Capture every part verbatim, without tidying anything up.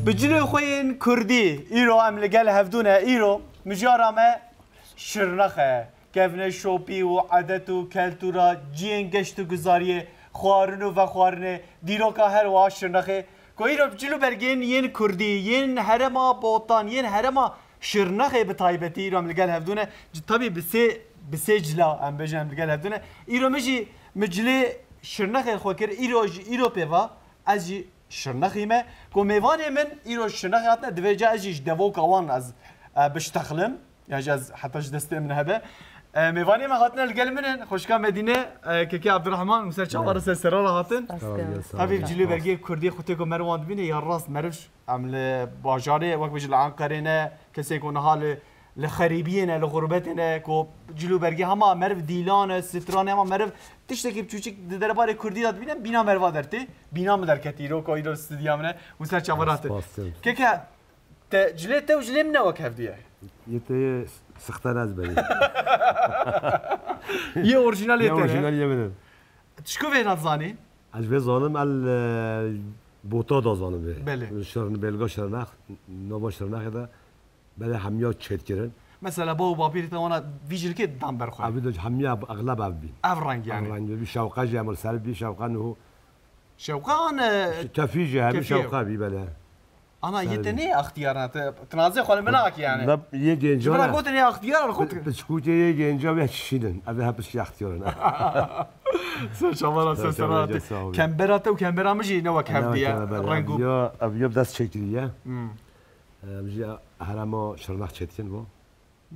Bi cilê xwe yên kurdî, îro em li gel hevdû ne. Îro mijara me Şirnex e. Kevneşopî û edet û keltûra cihên geşt û guzariyê, xwarin û vexwarinê, dîroka her wiha Şirnexê. Ku îro bi cil û bergên yên kurdî, yên herêma Botan, yên herêma Şirnexê bi taybetî îro em li gel hevdû ne. Tabî bi sê, bi sê cila em bêjin em li gel hevdû ne. Îro min jî, min cilê Şirnexê xwe kir, îro ji îro pê va ez jî Şirnexî me. Ku mêvanê min îro ji Şirnexê hatine, divê ca ez jî ji devoka wan ez, e, biştexlim. Ya jî ez heta ji destê min hebe. E, mêvanê me hatine li gel min in. Xwişka Medîne, e, Kekê Abdurrahman, û ser çava re ser serra re hatin. Spas Sağ ol, dikim. ya, sağ ol. Tabî cilê bergê kurdî xwe tê ku meriv wan dibîne ya rast meriv em li bajarê, wek bêjî li Enqerê ne, kesê ku niha li, li xerîbiyê ne, li xurbetê ne, ku cil û bergê hema meriv dîlan e, stran e, hema meriv tiştekî biçûçik di derbarê kurdî de dibîne, bîna meriva dertê, bîna min derketî îro, ku îro stûdya min e, û ser çava ratin. Spas, spas. Keke, te cilê te û cilê min ne wek hevdî ye. Yê te yê sixte ne ez berî. Yê orjînal yê Yê te ne. orjînal yê min e. Tu ji ku vê re zanî? Ez vê zanim el, e, Bota da zanim vê. Belê. Şirn-, belga Şirnex, nava Şirnexê de belê hemiya çêtkirin. Mesela baw û bapîrê te wana vî cilkê dan ber xwe. Ev de hemiya egleb ev bîn. Ev reng yani. Ev reng bî, şewqe jî emir ser bî, şewqe niho. Şewqe an, e, Kefî jî hemî kefî ye. Şewqe bî belê. Ana yê Ser te bî. nê extiyar ne, te, te nazê xwe li min ak yani. Ne, yê genca Ji bira ne. gotin yê extiyar xwe Pi-, piçkûtê yê genca ve çişînin. Ev hep piştî extiyar ne. Ser çava ra ser Ser serra çava te. sağ ol. Kembera te û kembera min jî ne wek Ne hevdiye. wek hevdiye, Reng û ev ya, ev ya dest çekiliye. Hmm. Ev jî herema Şirnex çetkin bu.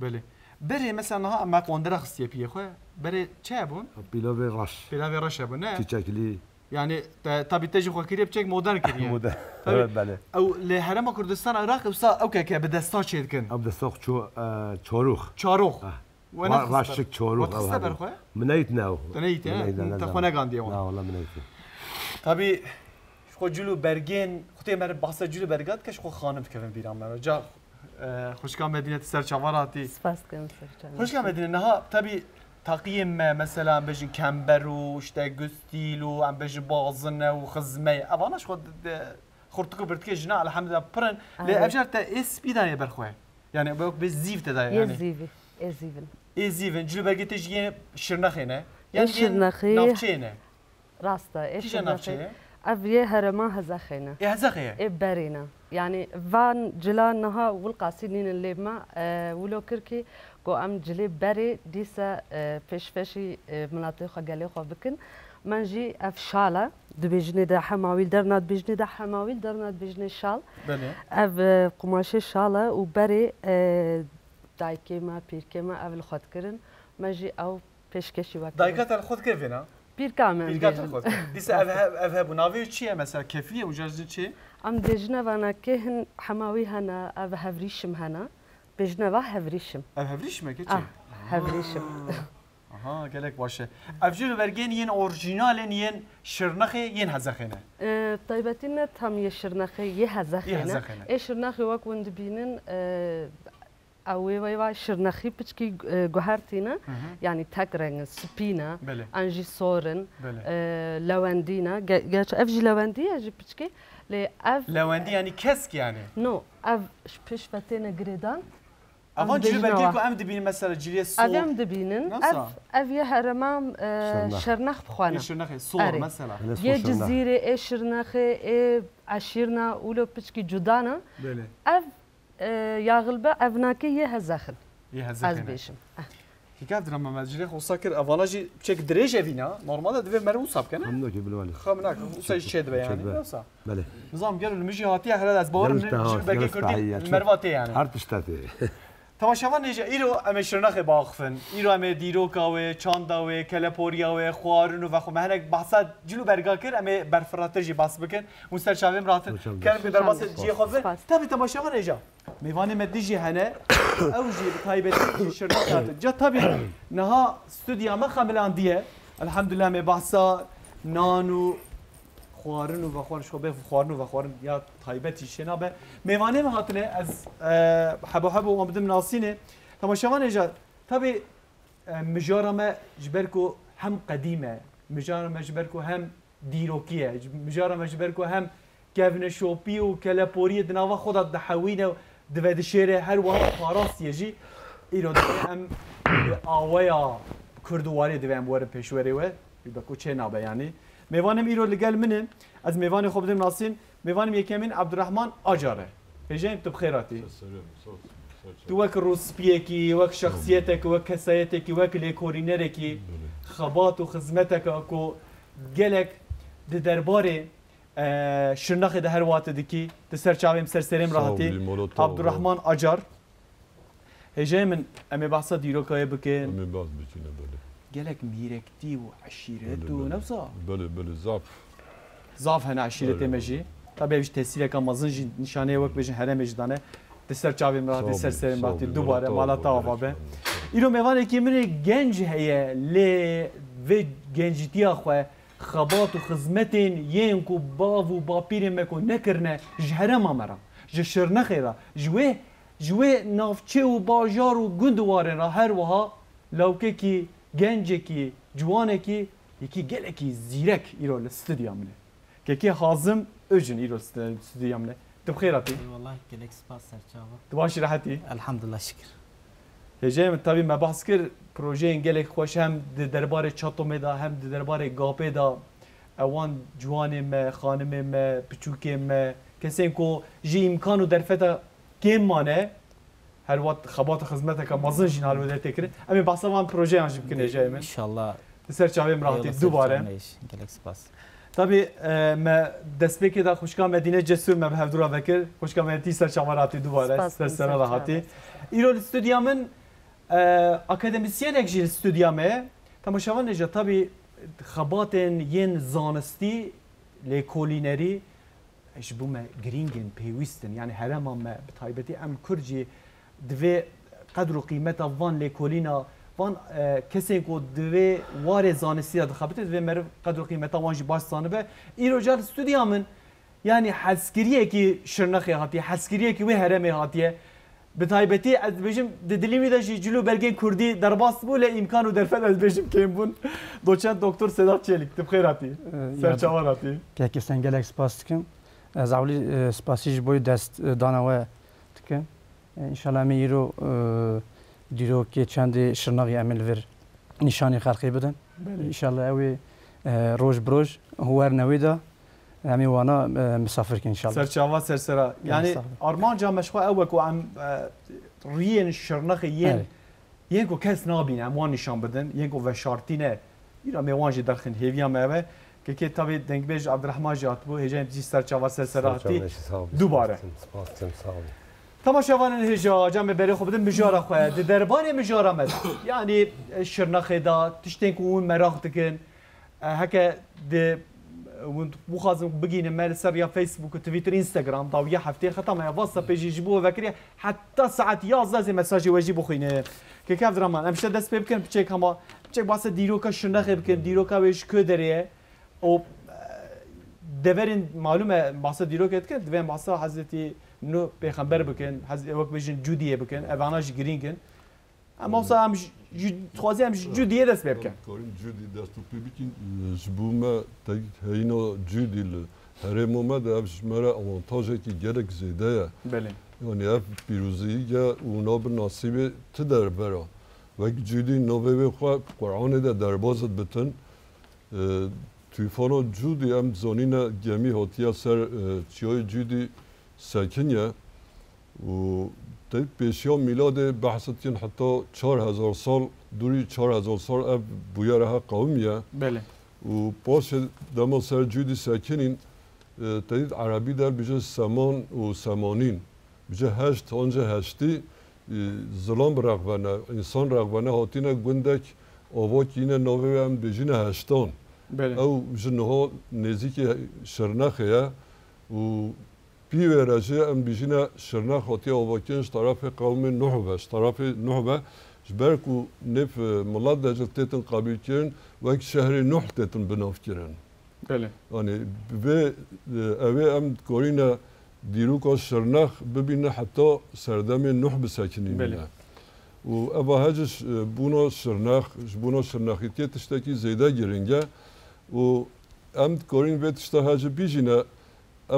Belê. Berê mesela niha me qondera xistiye piyê xwe. Berê çi hebûn? Pîlavê reş. Pîlavê reş hebûn, ne? Çiçekli. Yani te, tabî te jî xwe kiriye biçek modern kiriye. Modern. Tabî. Evet, belê. Ew lê Herêma Kurdistan Iraq wisa ew keke bi desta çêdikin. Ew desta ço-, e, çarûx. Çarûx. Ah. We Ra-, nexiste ber. Raşik çarûx, We dixiste ew ber hebe. xwe? Min neyt ne ew. Te neyt, Min he? neyt, ne, Te ne, xwe ne. negandiye wan. Na, wala min neyt. Tabî, ji xwe cil û bergên, xwe tê mer bahsa cil û berga dike, ji xwe xanim dikevin bîra me. Ca, e, xwişka Medîne, tu ser çava hatî. Spas dikim, ser çava. Xwişka Medîne, niha tabî taqiyên me, mesela, em bêjin kember û, işte, gustîl û, em bêjin bazine û xizmey. Evana ji xwe de, de, xurtik û birtikê jina, elhamdülillah, pir in. Lê Aynen. ev car te ê spî daniye ber xwe. Yani, wek bê zîv te daye, Yê yani. zîvî, ê zîvin. Ê zîvin, cil û bergê te jî yê Şirnexê ne? Ê Yani yê Şirnexê. navçeyê ne? Rast e, ê Kîja Şirnexê. navçeyê? Ev yê herêma Hezexê ne. Ê Hezexê ye? Ê berê ne. Yani van cila niha Wilqasî nînin lê me, e, wilo kir kî ku em cilê berê dîse, e, pêşveşî, e, milatê xwe, gelê xwe bikin. Men jî ev şal e. Dibêjinê de hema wî derna dibêjinê de hema wî derna dibêjinê şal. Belê. Ev, e, qumaşê şal e û berê, e, dayikê me, pîrkê me ev li xwe dikirin. Me jî ew pêşkêşî we kirin. Dayika te li xwe dikir vêna? Pîrka me Pîrka te li dibêjin. xwe dikir. Dîsa ev he-, ev hebû. Navê wî çi ye mesela? Kefî ye û car jin çi ye? Em dibêjine vana kê hin hema wî hene, ev hevrîşim hene. Bêjine va hevrîşim. Ev hevrîşim e keçê? Ah, hevrîşim. Aha, gelek baş e. Ev jî li bergên yên orjînal in, yên Şirnexê, yên Hezexê ne? E, taybetî ne tam yê Şirnexê, yê Hezexê Yê ne. Hezexê ne. Ê Şirnexê wek hûn dibînin, e, ew wê vay vay Şirnexî piçkî, e, guhertî ne. Hı hı. Yani tek reng in, spî ne, Belê. an jî sor in, Belê. e, lewendî ne. Ge-, gerçi ev jî lewendî ye jî piçkî, lê ev Lewendî yani kesk yani? No, ev ji pêş ve têne girêdan. Evan Em cil û dibêjin bergê ewa. ku em dibînin mesela cilê sor. Ev em dibînin. Nasıl? Ev, ev yê herêma, e, Şirnex. Şirnex bixwe ne. Yê Şirnexê, sor Erê. mesela. Hele Yê sor Şirnex. Cizîrê, ê Şirnexê, ê Eşîrna, wilo piçkî cuda ne. Belê. Ev, e, ya xilbe ev nake yê Hezexin. Yê Hezexê ne. Ez bêjim. Eh. Hikâ dira me cilê xwe wisa kir. Evana jî çek dirêj evîna. Normalde divê meriv wisa bike ne? Hem nake bilwali. Xam nake. Wisa jî çê dibe yani. Çê dibe. Yoksa? Belê. Nizam gel li min jî hatiye, hele ez bawerim Gel ne, te ha, cil belgê gel te kurdî heye. merva tê yani. Her tişta tê. Temaşevan hêja, îro em ê Şirnexê biaxifin. Îro em ê dîroka wê, çanda wê, keleporiya wê, xwarin û vexwe me hinek behsa cil û berga kir, em ê berfirehtir jî behs bikin. Hûn ser çavê min rahatin. Hoş geldin. Kerim bi derbasê Hoş geldin. cihê xwe bin. Spas. Tabî temaşevan hêja. Mêvanê me dijî hene. Ew jî bi taybetî ji Şirnexê hatin. Ca tabî niha stûdya me xemilandiye. Elhamdulillah me behsa nan û xwarin û vexwarin, ji xwe bê xwarin û vexwarin ya taybet jî çênabe. Mêvanê me hatine, ez, e, hebo hebo wan bidim nasînê. Temaşevan hêja, tabî, e, mijara me ji ber ku hem qedîm e, mijara me ji ber ku hem dîrokî ye, mijara me ji ber ku hem kevneşopî û keleporiyê di nava xwe de dihewîne û divedişêre, her wiha parastiyê jî. Îro divê em bi aweya Kurd û warê divê em werin pêşwerê we. Wî be ku çê nabe yanî. Mêvanê min îro li gel min in. Ez mêvanê xwe bidim nasîn. Mêvanê min yekemîn Abdurrahman Acar e. Hêjayê min, tu bi xêr hatî. Ser serê min, sağ ol. Ser çav. Tu wek rûspiyekî, wek şexsiyetekî, wek kesayetekî, wek lêkolînerekî, belê, xebat û xizmeteke ku gelek di derbarê, e, Şirnexê de her wate dikî, di ser çavê min, ser serê min re hatî. Sağ ol, îmora te. Abdurrahman Acar. Hêjayê min, em ê behsa dîroka wê bikin. Em ê behs bikin, belê. Gelek mîrektî û eşîret û, belê, belê, newsa, belê, belê, zaf. Zaf hene eşîretê, belê, me jî. Tabii ev jî tesîreka mezin jî nîşaneyê wek bêjin herêmê jî dane. Di ser çavê min re hatî, ser serê min re hatî, dubare mala te ava be. Îro mêvanekî min ê genc heye, lê vê gencîtiya xwe, xebat û xizmetên yên ku bav û bapîrên me ku nekirine ji herêma me re, ji Şirnexê re, ji wê, ji wê navçe û bajar û gund û warên re, her wiha lawkekî, gencekî, ciwanekî, yekî gelekî zîrek îro li stûdya min e. Kekê Hazim Öcün îro li stû-, stûdya min e. Tu bi xêr hatî. Eyvallah, gelek spas, serçava. Tu baş î, rehetî? Elhamdulillah, şikir. Hêjayê min, tabî me behs kir, projeyên gelek xweş hem di derbarê Çatomê de hem di derbarê Gapê de. Ewan ciwanê me, xanimê me, piçûkê me, kesên ku ji îmkan û derfeta kêm mane, her wat xebat û xizmeteke mezin jî li wê derê tê kirin. Em ê behsa van projeyan jî bikin, hêjayê min. Înşallah. Li ser çavê min re hatî dubare. Eyvallah, ser çavê me jî. Gelek spas. Tabî, e, me destpêkê de xwişka Medîne Cesûr me bi hevdû re vekir. Xwişka Medîne, tî ser çava re hatî dubare. Spas, ser sera re hatî. Îro li stûdya min, e, akademisyenek jî li stûdya me ye. Temaşevanê jî, tabî xebatên yên zanistî, lêkolînerî, ji bo me girîng in, pêwîst in. Yanî herêma me, bi taybetî em Kurd jî divê qedr û qîmeta van lêkolîna, van, e, kesên ku di vê warê zanistî de dixebitin, divê meriv qedr û qîmeta wan jî baş zanibe. Îro car li stûdya min, yanî hezkiriyekî Şirnexê hatiye, hezkiriyekî wê herêmê hatiye. Bi taybetî ez dibêjim, di dilî wî de jî cil û bergên kurdî derbas bû, lê îmkan û derfet, ez dibêjim, kêm bûn. Doçent Doktor Sedat Çelik, tu bi xêr hatî. Ee, ser çavan hatî. Kekî sen gelek spas dikim. Ez ewlî, e, spasî ji bo dest, e, dana we dikim. E, înşallah em ê îro, e, dîrokê çendê Şirnexê em ê li vir nîşanî xelkê bidin. Belê. Înşallah ew ê, e, roj bi roj werne wê de. Em ê wana, e, misafir kin înşallah. Ser çava, ser sera. Yanî, estağfurullah, armanca me ji xwe ew e ku em, e, riyên Şirnexê yên, evet, yên ku kes nabîne, em wan nîşan bidin, yên ku veşartî ne. Îra me wan jî derxin, hêviya me ev e. Kekê tabî dengbêj Abdurrahman jî hatibû, hêjayê min, tu jî ser çava, ser sera hatî. Ser çava, sağ ol. Dubare. Spas dikim, spas dikim, sağ ol. Temaşevanên hêja, ca me berê xwe bidin mijara xwe. Di derbarê mijara me de, yanî, e, Şirnexê de tiştên ku hûn meraq dikin, E, heke di, hûn bixwazin bigihînin me li ser ya Facebook û Twitter, Instagram, dawiya heftê xeta me ya WhatsAppê jî ji bo vekiriye heta saet yazdeh zê mesajê we jî bixwîne. Keke Evdiraman, em ji te dest pê bikin, piçek hema, piçek bahse dîroka Şirnexê bikin, dîroka wê ji ku derê ye? Û, e, deverên malûm e, bahse dîrokê dikin, divê em bahse Hezretî Nuh Pêxember bikin, Hez-, wek bêjin Cûdiyê bikin, evana jî girîng in. Em wisa em ji, ji, dixwazî em ji Cûdiyê dest pê bikin. Em karin Cûdî dest û pê bikin, e, ji bo me tevî heyîna Cûdî li herêma me de ev ji me re awantajekî gelek zêde ye. Belê. Yanî ev pîrozî ye û nabe nasîbê ti dervera. Wek Cûdî navê wê xwe Quranê de derbas dibitin. E, Tûfana Cûdî em zanîne gemî hatiye ser, e, çiyayê Cûdî sekiniye. Û te pêşiya mîladê behs dikin heta çar hezar sal, dûrî çar hezar sal ev bûyere he qewimiye. Belê. Û paşê dema ser Cûdî sekinîn, e, te dît erebî de bije seman û semanîn. Bije heşt, anca heştî, e, zilam rexvene, însan rexvene hatine gundek ava kîne navê wê em bêjine Heştan. Belê. Ew ji niha nêzîkî Şirnexê ye û Pî wê re jî em bijîne Şirnex hatiye avakirin ji tarafê qewmê Nuh ve, ji tarafê Nuh ve, ji ber ku nêv, e, milet de jî têtin qebîlkirin, wek şehrê Nuh têtin binavkirin. Belê. Yanî vê, e, ew ê em dikarîne dîroka Şirnex bibîne heta serdemê Nuh bisekinîne. Belê. Û eva he jî, e, bûna Şirnex, ji bona Şirnexîtiyê tiştekî zêde giring e û em dikarîn vê tişta he jî bijîne.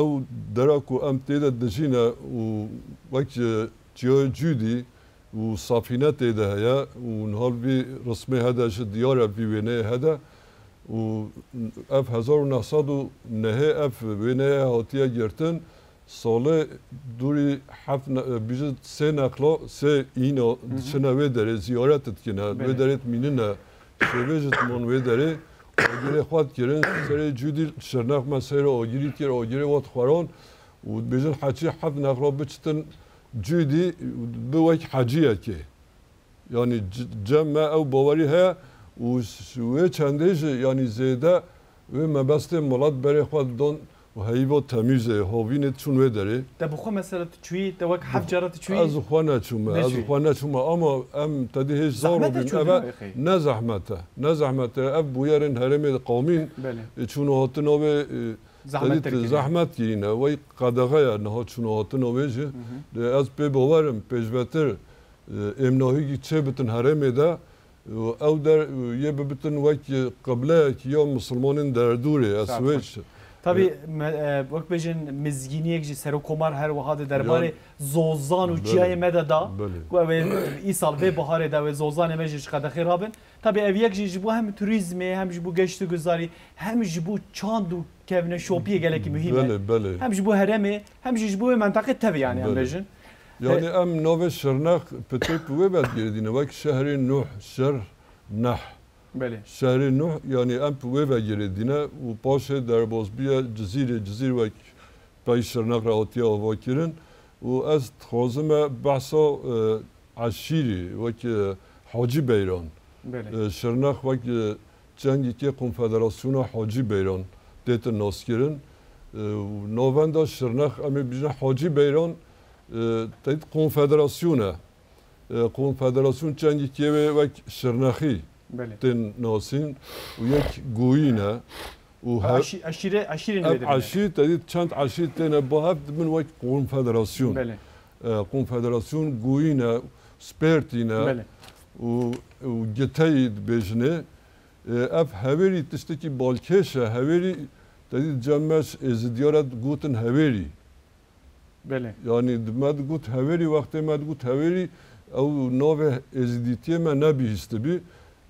ew dera ku em tê de dijîne û wek, e, çiyayê Cûdî û safîne tê de heye û niha vî rismê hede ji diyar e, vî wêneyê hede û ev hezar û neh sed û nehê ev wêneye hatiye girtin. Salê dûrî heft ne-, bîjin sê neqla, sê îna Hı hı. diçine wê derê, ziyaret dikine, Belê. wê derê dimînine, şêvê ji dimon wê derê, agirê xwe dikirin, serê Cûdî Şirnex me seyra agirî dikir, agirê we dixweran û dibêjin heçî heft neqla biçitin Cûdî, bi wek heciyekê. Yanî c-, cem me ew bawerî heye û ş-, wê çendê jî, yanî zêde wê mebestê milet berê xwe didon û heyva temîzê, hovînê çûn wê derê. Te bi xwe mesela tu çûyî, te wek heft cara tu çûyî? Ez xwe neçûme, ez Neçûyî. xwe neçûme ama em tedî hêj zar Zehmet e robîn. çûdin Eve o yexê? ne zehmet e, ne zehmet e. Ev bûyerên herêmê de qewmîn, Belê. e, çûn û hatina wê, e, Zehmet tedî tirkirî. zehmet kirîne. Wey qedexe ye niha çûn û hatina wê jî. Hı hı. E, ez pê bawer im, pêşvetir, e, êmnahîkî çê bitin herêmê de, û ew der, û yê bibitin wek qibleyek ya misilmanên derdûrê, ez Saet wê xweş. çi- Tabî, E, me-, e, wek bêjin mizgîniyek jî Serokkomar her wiha di derbarê Yan- zozan û Belê. çiyayê me de da, Belê. ku ew ê îsal vê biharê de wê zozanê me jî ji qedexê rabin. Tabî ev yek jî ji bo hem turîzmê, hem ji bo geşt û guzarî, hem ji bo çand û kevneşopiyê gelekî muhîm e. Belê, belê. Hem ji bo herêmê, hem jî ji bo wê menteqê tevî, yanî em Belê. bêjin. Yanî E, em navê Şirnex pitir bi wê ve digirêdîne, wek şehrê Nuh, şer, neh. Belê. Şehrê Nuh, yanî em bi wê ve girêdîne û paşê derbas bûye Cizîrê, Cizîr wek pey Şirnex re hatiye avakirin û ez dixwazim me behsa, e, eşîrî, wek, e, Hacî Beyran. Belê. E, Şirnex wek, e, çengekê Konfederasyona Hacî Beyran têtin naskirin. E, û navenda Şirnex, em ê bijin Hacî Beyran, e, teyt konfederasyon e. E, konfederasyon çengekê wê wek Şirnexî Belê. tên nasîn û yek goyîn e. Û Ha, hev-, eşî-, eşîre-, eşîrên wê ev dibîne. eşîr, tedî çend eşîr têne ba hev dibin wek konfederasyon. Belê. E, konfederasyon goyîn e, spêrtîn e Belê. û, û giteyî dibêjinê. E, ev hevêrî tiştekî balkêş e. Hevêrî tedî cem me ji Êzidiya re digotin hevêrî. Belê. Yanî di me digot hevêrî, wextê me digot hevêrî, ew navê êzidîtiyê me nebihîstibî.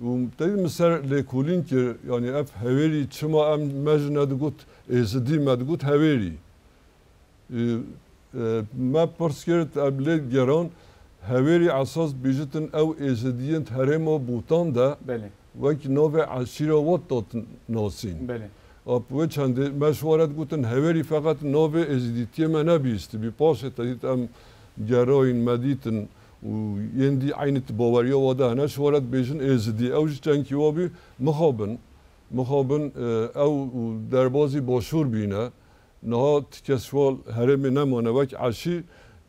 Û tevî min ser lêkolîn kir, yanî ev hevêrî çima em me ji nedigot êzidî, me digot hevêrî. E, e, me pirs kir, em lê geran, hevêrî esas bîjitin ew êzidiyên herêma Bûtan de Belê. wek navê eşîra wat datin nasîn. Belê. Ap wê çendê me ji we re digotin hevêrî, feqet navê êzidîtiyê me nebihîstibî. Paşê te dît em gerayîn, me dîtin û yên dî eynî ti baweriya wa de hene, ji we re dibêjin êzidî. Ew jî çenkî wa bî, mixabin. Mixabin, e, ew û derbazî başûr bîne. Niha ti kes ji wa herêmê nemane wek eşî,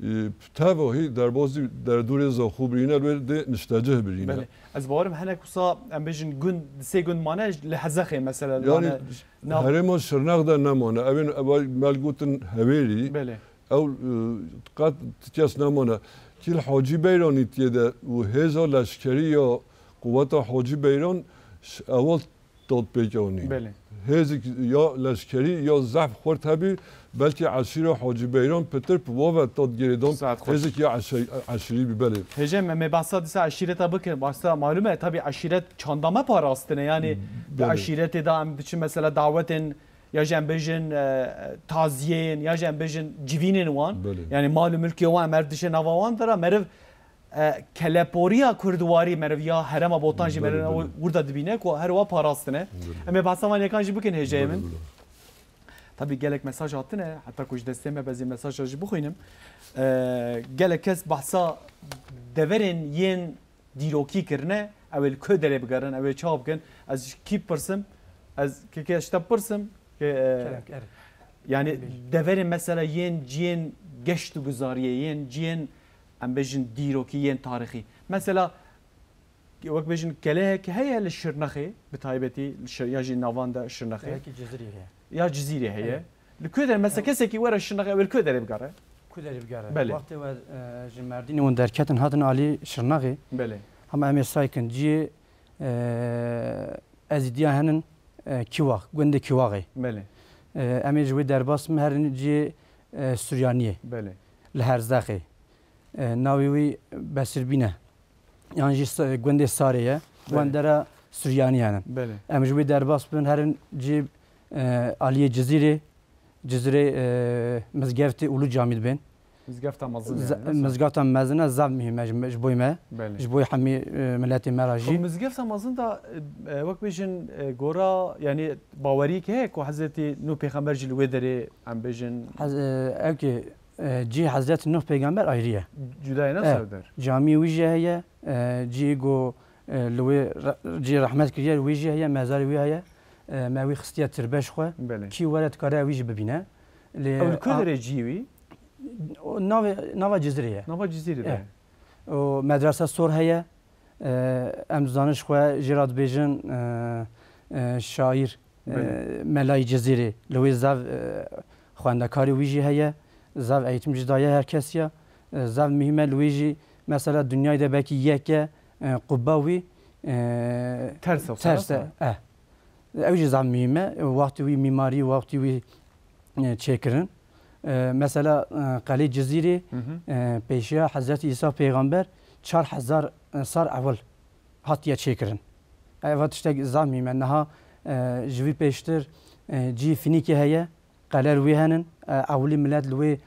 e, tevahî derbazî derdorê Zaxo birîne, li wê dê niştecih birîne. Belê. Ez bawerim hinek wisa, em bêjin gund, di sê gund mane li Hezexê mesela, Yanî mane nav- herêma Şirnex de nemane. Evên ev me li gotin hevêrî. Belê. Ew, e, qet ti kes nemane. Kî li Hacî Beyranî tiyê de û hêza leşkerî ya quweta Hacî Beyran ş-, ewa Totpêkanî. Belê. Hêzik ya leşkerî ya zehf xurt hebî, belkî eşîra Hacî Beyran pitir bi wa ve tot girêdan Saet xweş. hêzik ya eşe-, eşîrî bî, belê. Hêje me, me behsa dîsa eşîreta bikin. Behsa malûm e, tabî eşîret çanda me parastine. Yanî di Belê. eşîretê de em diçin mesela dawetên ya jî em bêjin, e, taziyeyên, ya jî em bêjin civînên wan. Belê. Yanî mal û milkê wan em her dişê nava wan de re meriv e, keleporiya kurdwarî meriv ya herêma Botan jî Belê, meriv belê. wir de dibîne ku her wa parastine. Belê. Em ê behsa van yekan jî bikin hêjeyê Belê, min. belê. Tabî gelek mesaj hatine, heta ku ji destê me bezî mesaja jî bixwînim. E, gelek kes behsa deverên yên dîrokî kirine, ew ê li ku derê bigerin, ew ê çawa bikin? Ez ji kî pirsim? Ez keke ji te pirsim? Ke, e, Kerem, kerem. yani Belê. deverên mesela yên ciyên geşt û guzariyê, yên ciyên em bêjin dîrokî yên tarîxî. Mesela, wek bêjin kelehek heye li Şirnexê, bi taybetî li Şir-, ya jî navan de Şirnexê. Belkî Cizîrê heye. Ya Cizîrê heye. Evet. Li ku derê mesela Evet. kesekî were Şirnexê, ew li ku derê bigere? Ku derê bigere? Belê. Wextê we, e, ji Merdînê hûn derketin hatin alî Şirnexê. Belê. Hema em ê saykin ciyê, e, Ezîdiya henin, e, Kiwax, gundê Kiwaxê. Belê. E, em ê ji wê derbas bin herin cihê, e, Suryaniyê. Belê. Li Herzexê. E, navê wî Besirbîn e. Yan jî Sa-, gundê Sarê ye. Belê. Wan dera Suryaniyê ne. Belê. Em ji wê derbas bin herin cihê, e, aliyê Cizîrê. Cizîrê, e, mizgeftê Ulu Camî dibên. Mizgefta mezin Ze-, yani, nasıl? Mizgefta mezin e, zaf muhîm e ji, ji bo me. Belê. Ji bo hemî, e, miletê me re jî. Xwe mizgefta mezin da, e, e, wek bêjin, e, gora, yani baweriyek heye ku Hezretî Nuh pêxember jî li wê derê em bêjin. Hez-, e, ew ki, e, cî Hezretî Nuh pêxember ayrî ye. Cuda ye, ne Eh, sewder? Camî wî jî heye, e, cî ku, e, li wê re-, cî rehmet kiriye, wî jî heye, mezarê wî heye. E, me wî xistiye tirbe ji xwe. Belê. Kî were dikare wî jî bibîne. Lê Ew li ku a-, derê cî wî? O navê, nava Cizirê ye. Nava Cizirê de. Eh. O medrese sor heye. E, em zanin ji xwe jê re dibêjin, e, e, şaîr, e, Belê. Melayî Cizirê. Li wê zaf, e, xwendekarê wî jî heye. Zaf eğitim jî daye her kes ya. E, zaf muhîm e li wê jî mesela dinyayê de belkî yek e, e, qubba wî, e, Ters e, ters e. Xwe. Eh. Ew jî zaf muhîm e. Wextê wî mîmarî, wextê wî, e, çêkirin. E, mesela, e, Qelê Cizîrê, Hı hı. e, pêşiya Hezretî Îsa Pêxember çar hezar, e, sal ewil hatiye çêkirin. Eva tiştek zaf muhîm e. Niha, e, ji vî pêştir, e, cî Fînîkê heye. Qeler wî henin. E, ewilî milet li wê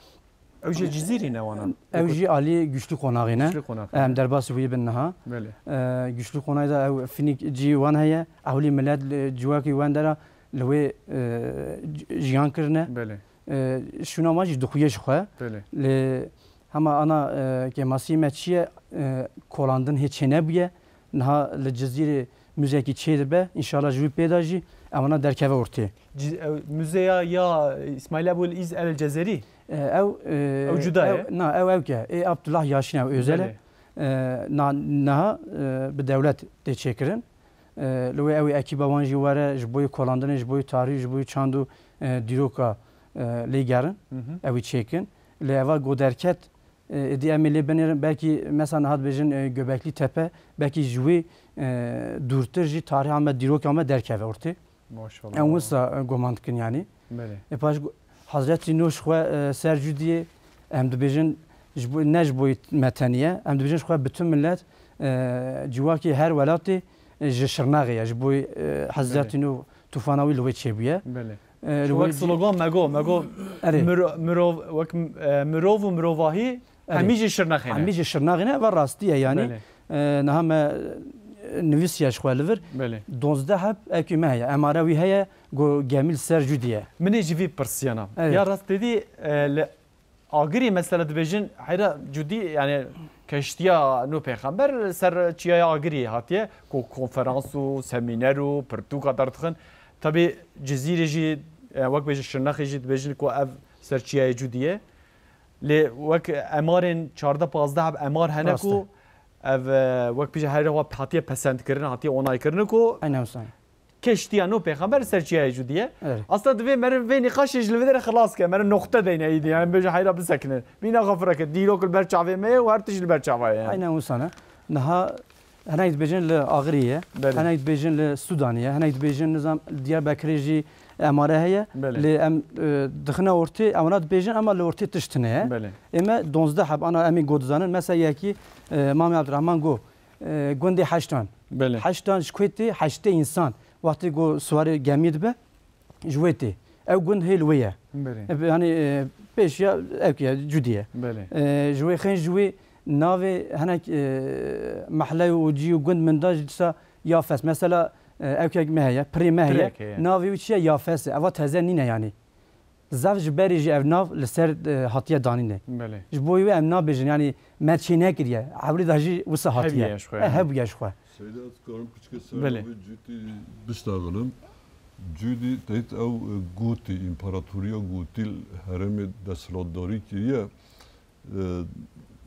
Ew jî Cizîrî ne wana? Ew jî alî Güçlü Qonaxê ne. Güçlü Qonaxê Em ne. Derbasî wî bin niha. Belê. E, Güçlü Qonaxê de ew Fînîk cî wan heye. Ewilî milet li civakî wan dera li wê, e, c-, jiyan kirine. Belê. E, şûna wan jî dixuye ji xwe. Belê. Lê hema ana, e, kêmasî me çi ye? E, kolandin hê çênebûye. Niha li Cizîrê muzeyekî çêdibe. Înşallah ji wî pê de jî ewana derkeve ortê. Ci-, ew, muzeya ya Îsmaîl Ebul Îz El Cezerî? E, ew, e, Ew cuda ew, ye? Na, ew ewk e. Ê Abdullah Yaşin ew, özel e. Belê. E, na, niha, e, bi dewlet tê çêkirin. E, li wê ew ê ekîba wan jî were, ji bo yê kolandinê, ji bo yê tarî, ji bo yê çand û, e, dîroka, e, lê gerin, Hı hı. ew ê çêkin. Lê eva ku derket, e, êdî em ê lê binêrin, belkî mesela niha dibêjin, e, Göbekli Tepe, belkî ji wê, e, dûrtir jî tariha me, dîroka me derkeve ortê. Maşallah. Em wisa, e, guman dikin yanî. Belê. E, paş gu-, Hezretî Nûh ji xwe, e, ser cûdiyê, em dibêjin, ji bo, ne ji bo me tenî ye, em dibêjin ji xwe bütün millet, e, civakê her welatê, e, ji Şirnexê ye, ji bo, e, Hezretî Belê. Nûh tufana wî li wê çêbûye. Belê. E, Ji li wek wê cî- slogan me got, me got, Erê. miro-, mirov, wek, e, mirov û mirovahî Erê. hemî jî Şirnexê ne. Hemî jî Şirnexê ne, ve rastî ye yanî. Belê. E, niha me, e, nivîsiye ji xwe li vir. Belê. Donzdeh heb ekî me heye. Emare wî heye, ku gemî li ser cûdiyê. Min ê ji vî pirsiyana. Evet. Ya rast dedî, e, li Agirî mesela dibêjin, heyra cudî, yani keştiya Nûh Pêxember li ser çiyaya Agirî hatiye, ku konferans û semîner û pirtûka derdixin. Tabî Cizîrê jî, e, wek bêjin Şirnexê jî dibêjin ku ev ser çiyayê cudî ye. Lê wek emarên çardeh pazdeh heb emar hene Rast e. ku ev, e, wek bêjin heyra wa hatiye pesendkirin, hatiye onaykirin ku Aynen wisa. keştiya Nûh Pêxember li ser çiyayê cudî ye. Evet. Aslında divê meriv vê nîqaşê ji li vê derê xilas ke, meriv noqte deyne îdî, yani bêje heyra bisekine. Bîna xwe fireke, dîrok li ber çavê me ye û her tişt li ber çava ye yani. Aynen wisa ne. Niha hinek dibêjin li Agirî ye, Belê. hinek dibêjin li Sûdanê ye, hinek dibêjin nizam Diyarbekirê jî emare heye. Belê. Lê em, e, dixine ortê, em wana dibêjin ama li ortê tişt tune ye. Belê. Ê me donzdeh heb ana em ê got dizanin. Mesela yekî, e, Mamê Abdurrahman got, e, gundê Heştan. Belê. Heştan ji ku tê? Heştê însan. Wextê ku siwarê gemiyê dibe, ji wê tê. Ew gund hê li wê ye. Belê. E, yani, e, pêşiya ew ki ye, cudî ye. Belê. E, ji wê xên ji wê navê hinek, e, mehle û cî û gund min da jî dîsa Yafes. Mesela, e, ew kek me heye, pirê me heye. Pirek heye. Navê wî çi ye? Yafes e. Eva teze nîne yani. Zaf ji berê jî ev nav li ser, e, hatiye danîne. Belê. Ji bo wê em nabêjin, yanî me çê nekiriye. Ewlî de jî wisa hatiye. Hebûye ji xwe, E, yanî. hebûye ji xwe. Seyda, ez karim piçke ser Belê. Vê cûdî biştexilin. Cûdî teyt ew, e, Gûtî, împaratoriya Gûtî herêmê desthilatdarî kiriye. E,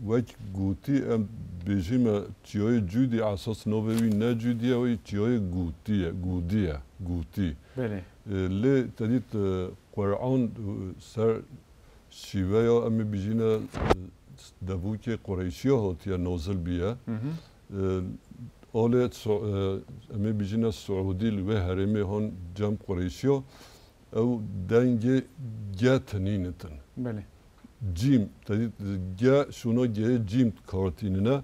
wek Gûtî em bêjîme çiyayê Cûdî, esas navê wî ne Cûdî ye, wê çiyayê Gûtî ye, Gûdî ye, Gûtî. Belê. E, lê te dît, e, Quran, e, ser şîveya em ê bijîne, e, devûkê Qureyşiya hatiye nazil biye. Hı hı. E, alê Su-, e, em ê bijîne Suudî li wê herêmê han cem Qureyşiya. Ew dengê G tenî nitin. Belê. Cîm, te dît, G, şûna G'yê cîm kartînine.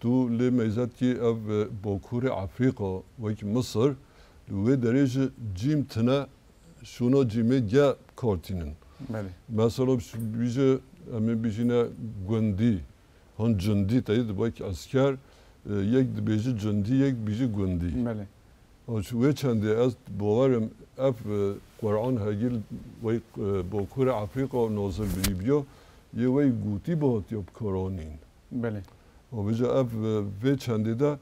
Tu lê meyzetkî ev, e, Bakurê Efrîqa, wek Misir, li wê derê ji cîm tine, şûna cîmê G kartînin. Belê. Mesela, bîje, em ê bijîne gundî, han cundî, te dît, wek esker, e, yek dibêje cundî, yek dibêje gundî. Belê. Ji wê çendê ez bawerim ev, e, Quran hegî wey, e, Bakurê Efrîqa nazil birî biya, yê wey gûtî bi hatiya bikaranîn. Belê. Û vêca ev, e, vê çendê de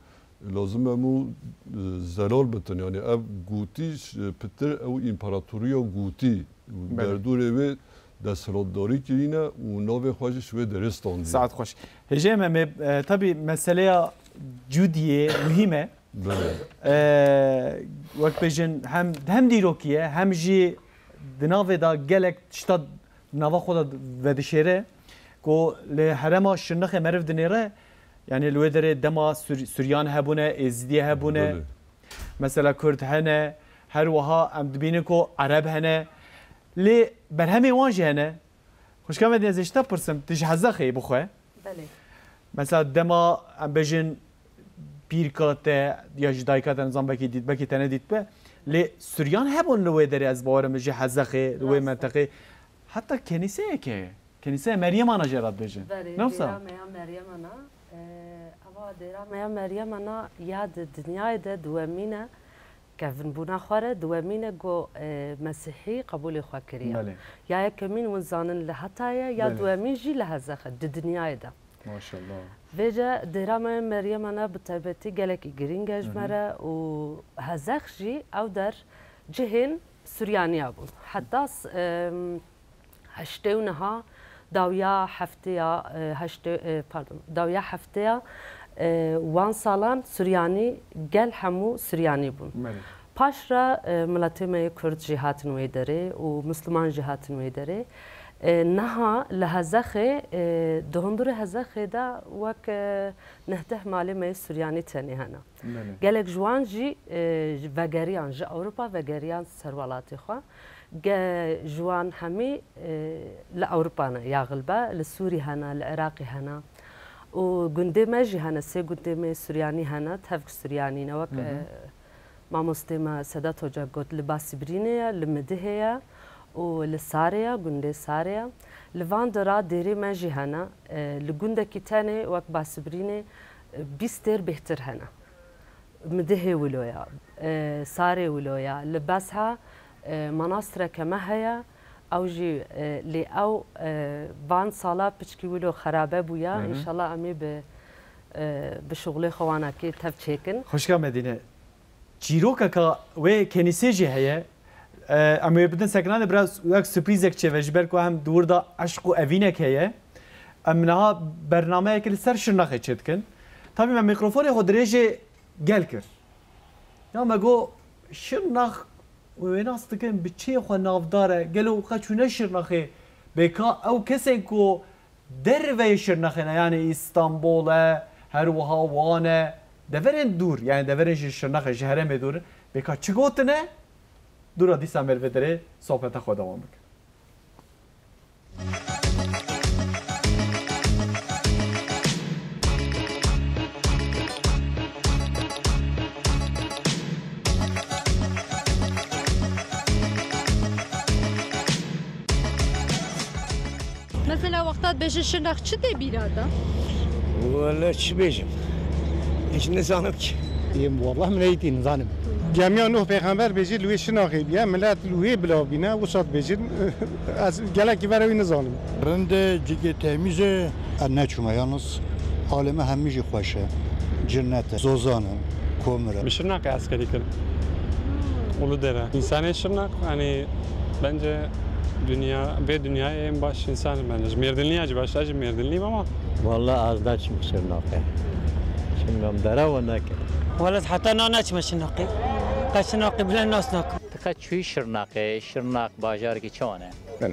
lazim e hemû, e, zelal bitin. Yanî ev gûtî ş-, pitir ew împaratoriya gûtî û Belê. derdorê wê desthilatdarî kirîne û navê xwe jî ji wê derê standî. Saet xweş. Hêjê Memê, e, tabî meseleya Cûdiyê muhîm e. Belê. E, wek bêjin hem, hem dîrokî ye, hem jî di navê de gelek tişta nava xwe de vedişêre ku li herêma Şirnexê meriv dinêre, yanî li wê derê dema Sur-, Suryan hebûne, Êzidiyê hebûne, Belê. mesela Kurd hene, her wiha em dibînin ku Ereb hene. Lê berhemê wan jî hene. Xwişka me, ez ê ji te pirsim, tu ji Hezexê bixwe? Belê. Mesela dema em bêjin pîrka te ya ji dayika te, nizam belkî dît, belkî te nedîtbe. Lê Suryan hebûn li wê derê, ez bawerim ji Hezexê, li wê Rast e. menteqê. Heta kenîseyek heye. Kenîseya Meryemana jê re dibêjin. Belê, Ne wisa? dêra me ya Meryemana, e, eva dêra me ya Meryemana ya di dinyayê de duwemîn e. Kevinbûna xwe re, duwemîn e ku, e, Mesîhî qebûlê xwe kiriye. Belê. Ya yekemîn hûn zanin li Heta ye, ya Belê. duwemîn jî li Hezex e, di dinyayê de. Maşallah. Vêce dêra me Meryemana bi taybetî gelekî girîng e ji Hı hı. me re û Hezex jî ew der cihên Suryaniya bûn. Heta s-, em, heştê û neha dawiya hefteya, e, heştê, e, pardon, dawiya hefteya, e, wan salan Suryanî gel hemû Suryanî bûn. Belê. Paş re, e, miletê me yê Kurd jî hatin wê derê û Misliman jî hatin wê derê. E, niha li Hezexê, e, di hundirê Hezexê de wek, e, neh deh malê me yê Suryanî tenê hene. Belê. Gelek ji wan jî, e, ji vegeriyan, ji Ewropa vegeriyan ser welatê xwe. Ge-, ji wan hemî, e, li Ewropa ne, ya xilbe, li Sûrî hene, li Iraqê hene. Û gundê me jî hene, sê gundê me Suryanî hene, tevk Suryanî ne, wek, Hı hı. e, mamostê me Sedat Hoca got, li Basîbrînê ye, li Midihê ye û li Sarê ye, gundê Sarê ye. Li van dira dêrê me jî hene, e, li gundekî tenê wek Basîbrînê, e, bîst dêr bêhtir hene. Midihê wilo ya, e, Sarê wilo ya, li Bezha, e, manastireke me heye, ew jî, e, lê ew, e, van sala piçkî wilo xerabe bûya, Hı hı. înşallah em ê bi, e, bi şixulê xwe wanakê tev çêkin. Xwişka Medîne, çîrokeka wê kenîsê jî heye. E, em wê bidin sekinanê, biraz wek surprîzek çêve, ji ber ku hem di wir de eşq û evînek heye. Em niha bernameyekê li ser Şirnexê çêdikin. Tabî me mîkrofonê xwe dirêjê gel kir. Ya me got, Şirnex wê nas dikin, bi çiyê xwe navdar e. Gelo xwe çûne Şirnexê? Bêka ew kesên ku derveyê Şirnexê ne, yanî Îstanbul e, her wiha Wan e, deverên dûr, yanî deverên ji Şirnexê, ji herêmê dûr in. Bêka çi gotine? Dûra dîsa me li vê derê sohbeta xwe dewam bikin. Mesela wexta dibêje Şirnex çi tê bîra te? Wele çi bêjim? Hiç nizanim ki. Êm, wallah min neytî nizanim. Gemiya Nuh pêxember bêjî li wê Şirnexê bîye, millet li wê bila bîne, wisa dibêjin, ez gelekî vera wî nizanim. Rind e, cigê temiz e. Ez neçûme yalnız, alê me hemî jî xweş e. Cinnet e, zozan e, komir e. Bi Şirnexê eskerî kir. Uludere. Însanê Şirnex, yanî, bence dinya, vê dinyayê en baş insan bence. Ji Mêrdinliya jî baş, ez jî Mêrdinliyim ama. Vallahi ez neçûm Şirnexê. Çimgam dere we nekir. Wele heta na neçime Şirnexê. Qe Şirnexê bile nas nakim. Ti qe çûyî Şirnexê, Şirnex bajarekî çawan e? Belê.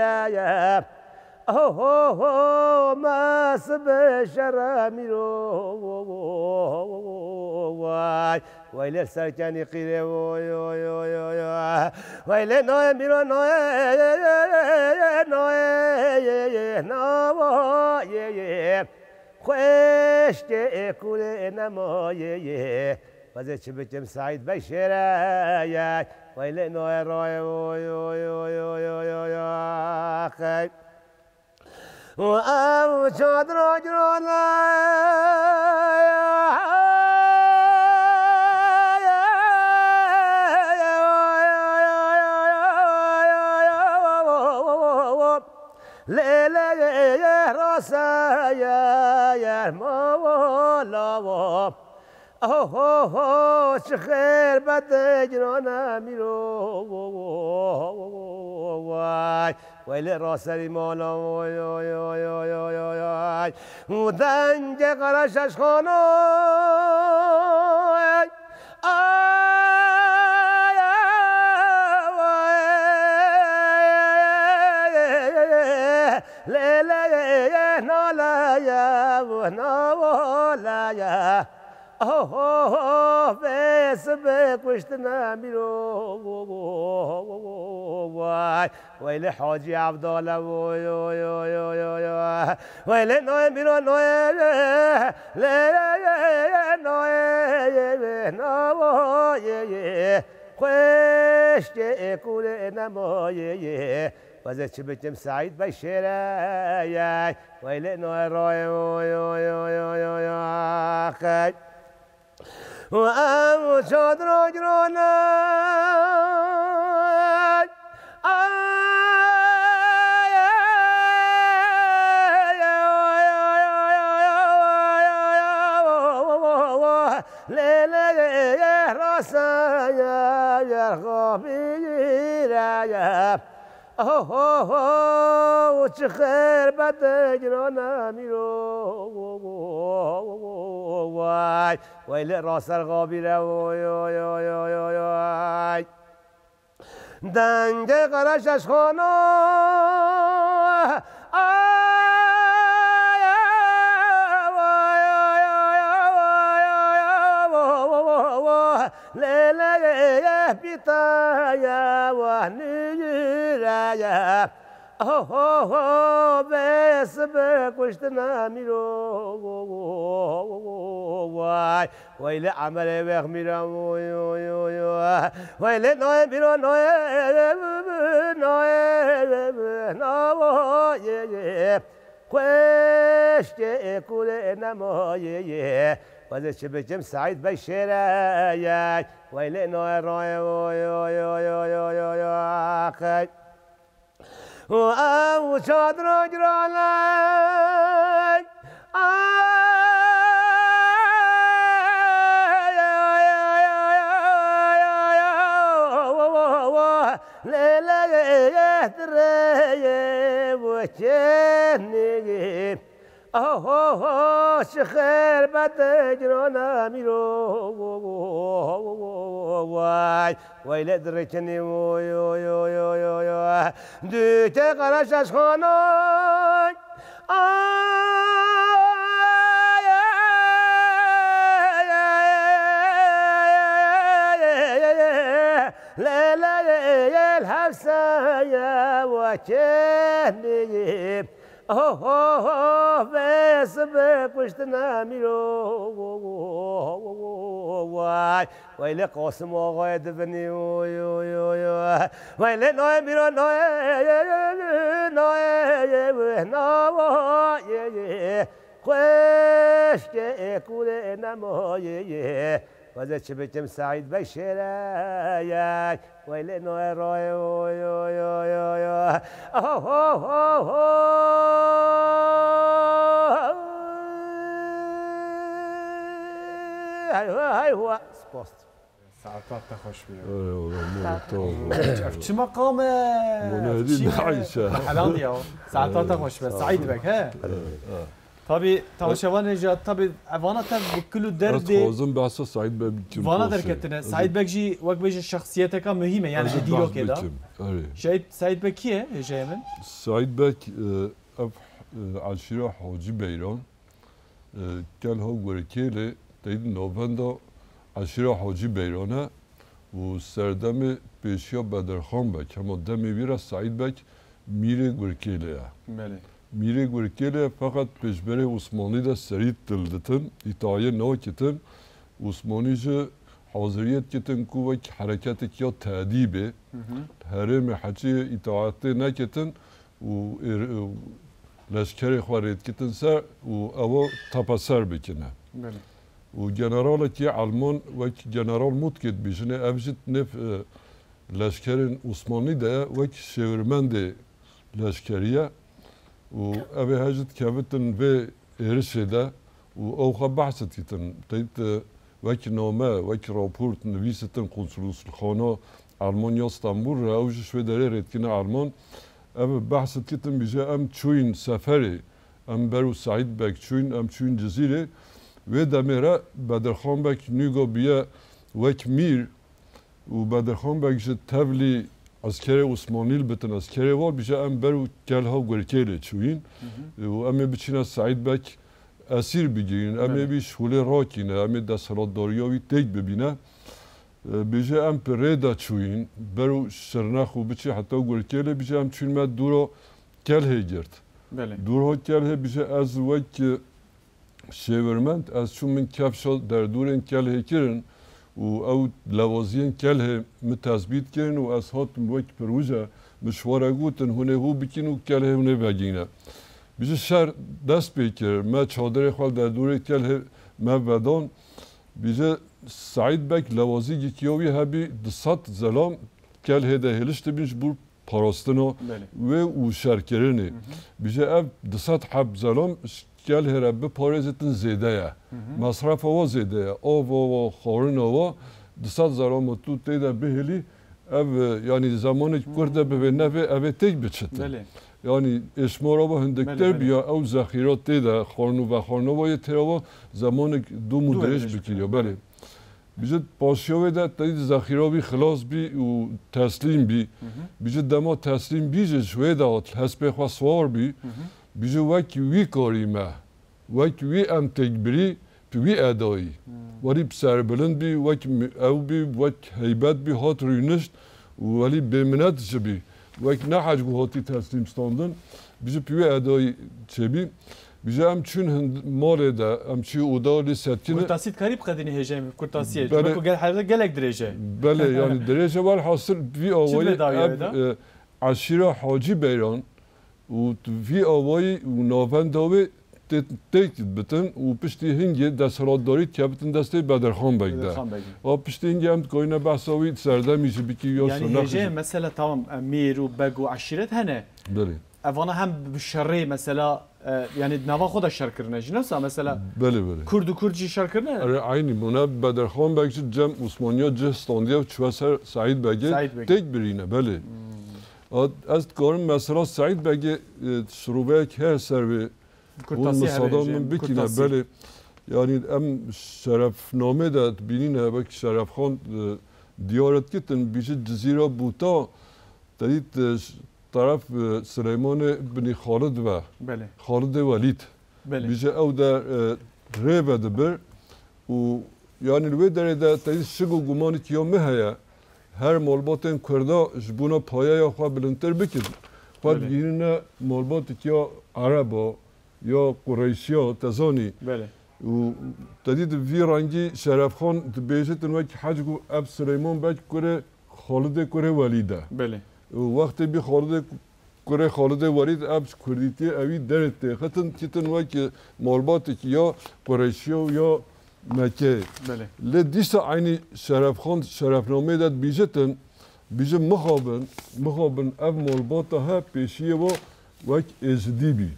şêre ye. Oho ho, ma sibe şere mîro. Vay, vay lê serkenî qîrê, oy, oy, oy, oy, oy. Vay lê noye mîro, noye, noye, noye. Xweşkê ê kûrê nemaye ye. Vazê çi bikim Seîd Bey şêre ye. Vay lê noye roye, oy, oy, oy. Axey. Ev çadira girana. Lê lê rase ye, ye, ma lawo. Oho ho, çi xêr bede girana mîro. Vay, weylê raserî mala, vay, vay, vay. Û dengê qere şeşxana, ay, ay, vay, lê, lê, naleye, naleye. Oh, oh, oh, vê sibê kuştine mîro, vay. Weylê Hacî Evdale, vay, vay, vay. Weylê noyê mîro, noyê, lê, noyê, navoyê. Xweşkê ê kûrê nemaye. Wezê çi bikim Seîd Bey şêre ye. Weylê noyê royê, vay, vay, vay. Û ew çadira girane. Lê, lê, rasa ye, yer xabîre ye. Oh, oh, oh, çi xêr bede girane mîro. Vay, weylê raser xabîre, vay, vay, vay, vay, vay. Dengê qere şeşxana. Ay, ay, ay, lê, lê, ye, pîta ye, weh, nîre ye. Oh, oh, oh, vê sibê kuştine mîro. Vay, weylê Emerê wêx mîra, vay, vay, vay, vay. Weylê noyê mîro, noyê, noyê, navoyê. Xweşkê ê kûrê nemaye. Wezê çi bikim Seîd Bey şêre ye. Weylê noyê royê, vay, vay, vay. Û ew çadira girane. Ay, ay, ay, lê, lê, ye, dirê ye, bu çênî. Oh, oh, oh, çi xêr bede girane mîro. Vay, weylê dirêkinî, oy, oy, oy. Dûkê qere şeşxana. Ay, ay, ay, ay, ay, lê, lê, lê, lê, hevseye, wekê nî. Oh, oh, oh, vê sibê kuştine mîro. Vay, weylê Qasim Axayê divinî. Oy, oy, oy, oy. Weylê noyê mîro, noyê, noyê, navoyê. Xweşkê ê kûrê nemaye. Wezê çi bikim Seîd Bey şêre ye. Weylê noyê royê, oy, oy, oy, oy, oy. Oh, oh, oh, oh. Hey, hey, hey, hua. Spas. Saeta te xweş be. Ey, oğlum, Sağ ol. Ev çi meqam e? Mona Ev çi hediye me? Ayşe. Helal ya. Saeta te xweş be. Sağ ol. Seîd Bek, he? Evet. Tabî, temaşevanê jî, tabî, evana te bi kul û Ez derdê dixwazim behsa Seîd Bek bikim, vana Qasê. derketine. Ez Seîd Bek jî wek bêjin şexsiyeteka muhîm e, yani Ez ê di dîrokê de. bikim. Erê. Şehîd Seîd Bek kî ye, hêjayê min? Seîd Bek, e, ev, e, eşîra Hacî Beyran, e, Kelha Gurkêlê, teydi navenda eşîra Hacî Beyran e û serdemê pêşiya Bedirxan Bek, hema demê wî re Seîd Bek mîrê Gurkêlê ye. Belê. Mîrê Gurkêlê ye, feqet pêşberê Osmanî de serî dil ditin, îtaayê nakitin. Osmanî jî haziriyê dikitin ku wek hereketek ya tedîbê, Hı hı. herêmê heçî îtaatê nekitin û êr-, û leşkerê xwe rê dikitin ser û ewa tepeser bikine. Belê. Û generalekî Elman wek General Mutke dibêjine, ev jî nêv, e, leşkerên Osmanlî de ye, wek şêwirmendê leşkerî ye. Û ev ê he jî dikevitin vê êrişê de û ew xwe behs dikitin. Teyt, e, wek name, wek raport nivîsitin konsolosxana Almanya Stenbol re, ew ji şwê derê rê dikine Alman. Ev behs dikitin, bije em çûyîn seferê, em ber û Seîd Beg çûyîn, em çûyîn Cizîrê. Wê demê re Bedirxan Beg nûgo biye wek mîr û Bedirxan Beg ji tevlî eskerê Osmanlî li bitin, eskerê wa bije em ber û Kelha Gurkê lê çûyîn. Û em ê biçîne Seîd Beg esîr bigihîn, em ê Belê. bî şûlê rakîne, em ê desthilatdariya wî têk bibîne. E, bêje em pirê de çûyîn, ber û Şirnex û biçî heta Gurkê lê bêje em çûyîn me dûra Kelhê girt. Belê. Dûra Kelhê bêje ez wek, e, şêwirmend, ez çûm min kefşa derdûrên Kelhê kirin û ew lewaziyên Kelhê min tesbît kirin û ez hatim wek pirwije min ji xwe re gotin, hûn ê hû bikîn û Kelhê hûn ê vegihîne. Bêje şer dest pê kir, me çadirê xwe li derdûrê Kelhê me vedan. Bêje Seîd Beg lewazî gikiya wî hebî du sed zelam Kelhê de hêliş dibîn ji bo parastina Belê. wê û şerkirinê. Bêje ev du sed heb zelam ji Kelhê re biparêzitin zêde ye. Mesrefa wa zêde ye. Ava wa, xwarina wa, du sed zelama tu tê de bihêlî, ev, e, yanî zemanek kurt de bivê nevê, ev ê têk biçitin. Belê. Yanî êşmara wa hindiktir Belê, bî belê. ya ew zexîra tê de, xwarin û vexwarina wa yê têra wa zemanek dûm û Dû dirêj dirêj bikiriya. bikiriya. Belê. Bêje paşiya wê de teyî zexîra wî xilas bî û teslîm bî. Bêje dema teslîm bî jî ji wê de hat, hespê xwe siwar bî. Bêje wek wî karî me, wek wî em têk birî, bi wî edayî. Welî bi serbilind bî, wek mi-, ew bî, wek heybet bî, hat rûnişt û welî bêminet jî bî. Wek ne hec ku hatî teslîm standin, bêje bi wî edayî çêbî. Bêje em çûn hind-, malê de, em çû oda lê setkine. Kurtasî dikarî biqedînî hêjayê min, kurtasiyê. Belê. Ji ber ku gel-, hevde gelek dirêj e. Belê, yanî dirêj e, welhasil vî Çi awayî dibê dawiyê ev, de? e, eşîra Hacî Beyran û vî awayî û navenda wê tê-, têk bitin û piştî hingê desthilatdarî dikevitin destê Bedirxan Beg de. Bedirxan Beg. A piştî hingê em dikarîne behsa wî serdemî jî bikî ya Yanî Şirnexê hêjayê jî. mesela tamam, e, mîr û beg û eşîret hene. Belê. Evana hem bi şerê mesela, e, yanî di nava xwe de şer kirine jî. Ne wisa mesela Belê, belê. Kurd û Kurd jî şer kirine? Erê, eynî bûne. Bedirxan Beg jî cem Osmaniya cih standiye û çûye ser Seîd Begê. Seîd Begê. Têk birîne, belê. Hmm. A, ez dikarim mesela Seîd Begê, e, şirûveyek heye ser wê. Kurtasî Hûn hebe misada jî, min bikîne, kurtasî. Belê. Yanî em şerefnamê de dibînîne, wek Şerefxan, e, diyar dikitin, bîjî Cizîra Bûta, te dît, e, ş-, teref, e, Sileymanê binî Xalid ve. Belê. Xalidê Welîd. Belê. Bîje ew de, e, rê vedibir û yanî li wê derê de te dît şik û gumanik ya min heye. Her malbatên Kurda ji bona payeya xwe bilindtir bikin. Xwe Belê. digihînine malbatek ya Ereba, ya Qureyşiya, te zanî. Belê. Û te dît vî rengî Şerefxan dibêjitin wek hec ku ev Sileyman Beg kurê Xalidê kurê Welîd e. Belê. Û wextê bî Xalidê kurê Xalidê Welîd ev ji kurdîtiyê ewî derê têxitin, kitin wek malbatekî ya Qureyşiya û ya Mekkeyê. Belê. Lê dîsa eynî Şerefxan şerefnameyê de dibîjitin, bîjin mixabin, mixabin ev malbata he pêşiyê wa wek Êzidî bî.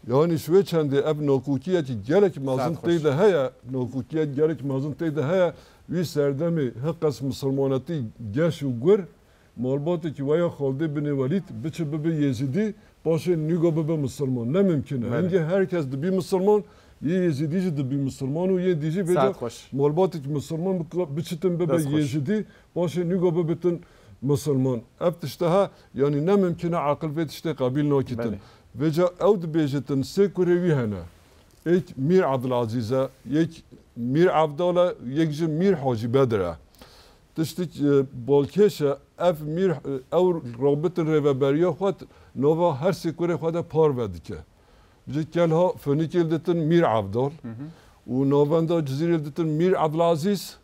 Yanî ji wê çendê ev nakokiyekî gelek mezin Saet xweş. tê de heye, nakokiyek gelek mezin tê de heye, wî serdemê hiqes misilmanetî geş û gur, malbatekî weya Xaldê binê Welîd biçe bibe Yêzidî, paşê nîgo bibe misilman. Ne mimkun e. Belê. Hingê her kes dibî misilman, yê Yêzidî jî dibî misilman û yê dî jî vêca Saet xweş. malbatekî misilman bika-, biçitin bibe Dest xweş. Yêzidî, paşê nîgo bibitin misilman. Ev tişte ha, yanî ne mimkun e, aqil vê tiştê qebîl nakitin. Belê. Vêca ew dibêjitin sê kurê wî hene. Yek Mîr Ebdulazîz e, yek Mîr Evdal e, yek jî Mîr Hacî Bedir e. Tiştik, e, balkêş e, ev Mîr, e, ew rabitin rêveberiya xwe t-, nava her sê kurê xwe de parve dike. Ji Kelha Finikê li ditin Mîr Evdal Hı hı. û navenda Cizîrê li ditin Mîr Evdilazîz.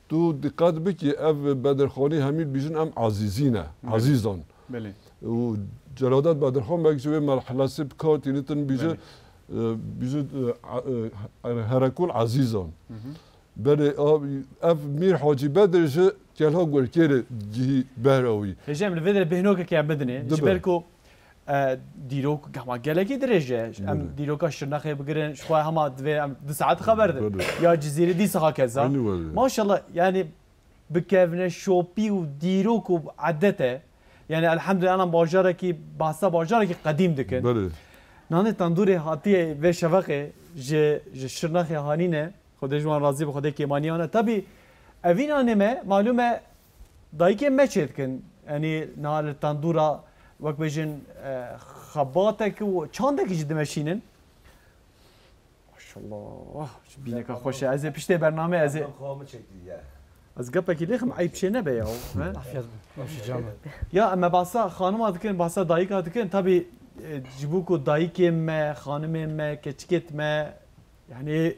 Tu diqet bikî, ev Bedirxanî hemî bijin em Azîzî ne, Belê. Azîzan. Belê. Û Celadet Bedirxan belkî ji wê merhelesê bi kar tînitin bîje, Belê. e, bîje, e, a-, e, Herekul Azîzan. Hı hı. Belê, a, ev Mîr Hacî Bedir ji Kelha Gurkêrê gihî behra wî. Hêjî em li vê derê bêhnokeke em bidinê. Dibe. Ji ber ku E, dîrok hema gelekî dirêj e. Em Belê. dîroka Şirnexê bigirin, ji xwe hema divê em du saet xeber din. Belê. Ya Cizîrê dîsa hakeza. Aynî were. Maşallah, yani bikevine şopî û dîrok û edet e. Yani elhamdülillah, ana bajarekî, bahsa bajarekî qedîm dikin. Belê. Nanê tandûrê hatiye vê şeveqê ji, ji Şirnexê hanîne. Xwedê ji wan razî be, Xwedê kêmaniya wan e. Tabî evî nanê me, malûm e, dayikê me çêdikin. Yanî niha li tandûra, wek bêjin, e, xebatek û çandekî jî dimeşînin. Maşallah, bîneka xweş e. Ez ê piştê bername, ez ê Xwe min çekti ya. Ez gepekî lêxim, eyb çê nebe ya, he? Afiyet be. Baş canım. Ya, em bahsa xanima dikin, bahsa dayika dikin. Tabî, e, ji bo ku dayikên me, xanimên me, keçikêt me, yani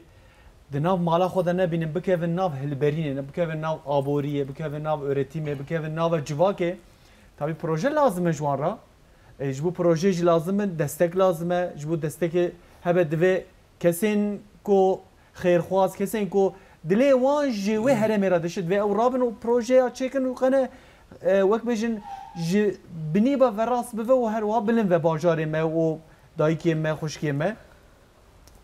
di nav mala xwe de nebînin, bikevin nav hilberînê, bikevin nav aboriyê, bikevin nav öğretimê, bikevin nava civakê. Tabî proje lazim e ji wan re. E, ji bo projeyê jî lazim in, destek lazim e. Ji bo destekê hebe divê kesên ku xêrxwaz, kesên ku dilê wan ji wê herêmê re dişit, divê ew rabin û projeya çêkin û qene, e, wek bêjin, ji binî be verast bibe û her wiha bilind ve bajarê me û dayikê me, xwişkê me.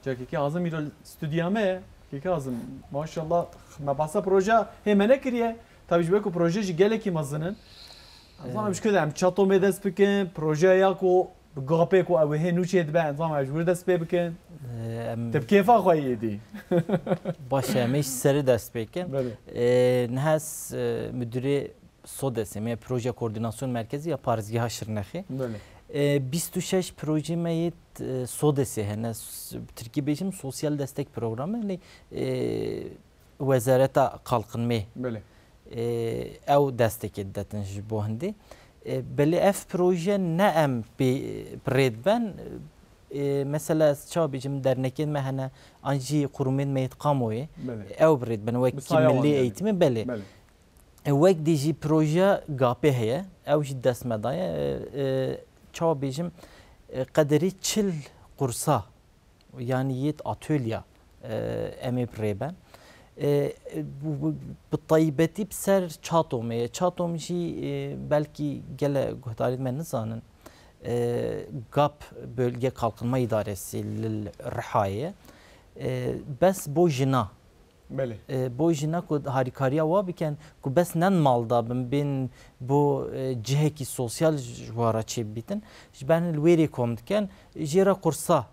Çekekî Azim îro li stûdya me ye. Kekî Azim, maşallah, me behsa projeya hê me nekiriye. Tabî ji ber ku proje jî gelekî mezin in. Em zanim ji ku de em çato me dest bikin, projeya ya ku bi gapê ku ew ê hê nû çê dibe, em zanim ji wir dest pê bikin. Em Te bi kêfa xwe yê dî. Baş e, em ê ji serî dest pê kin. Belê. Ê, niha ez, e, müdürê SODES'ê, me Proje Koordinasyon Merkezi ya Parêzgeha Şirnexê. Belê. E, bîst û şeş projê me yê, e, SODES'ê hene, s-, bi tirkî bêjim Sosyal Destek Programı, lê, e, Wezareta Kalkınmê. Belê. E, ew destekê didetin ji bo hindê. E, belê ev proje ne em pê, bi rê diben, e, mesela ez çawa bêjim, dernekên me hene, an jî qurumên me yê kamoyê, Belê. Ew bi rê diben, wek Bi saya wan Milli yani. Eğitimê, belê. Belê. E, wek dî jî projeya gapê heye, ew jî dest me daye. E, e, çawa bêjim, e, qederî çil qursa, yanî yêt atölya, e, em ê bi rê ben. E, e, bu, bu, bi taybetî bi ser Çatomê ye. Çatom jî, e, belkî gele guhdarên me nizanin. E, gap Bölge Kalkınma İdaresi li Rihayê ye. E, bes bo jina Belê. E, bo jina ku harîkariya wa bikin, ku bes nen mal da bin, bên bo, e, cihekî sosyal ji wa re çêbibîtin, ji ber li wêrê kom dikin, jê re qursa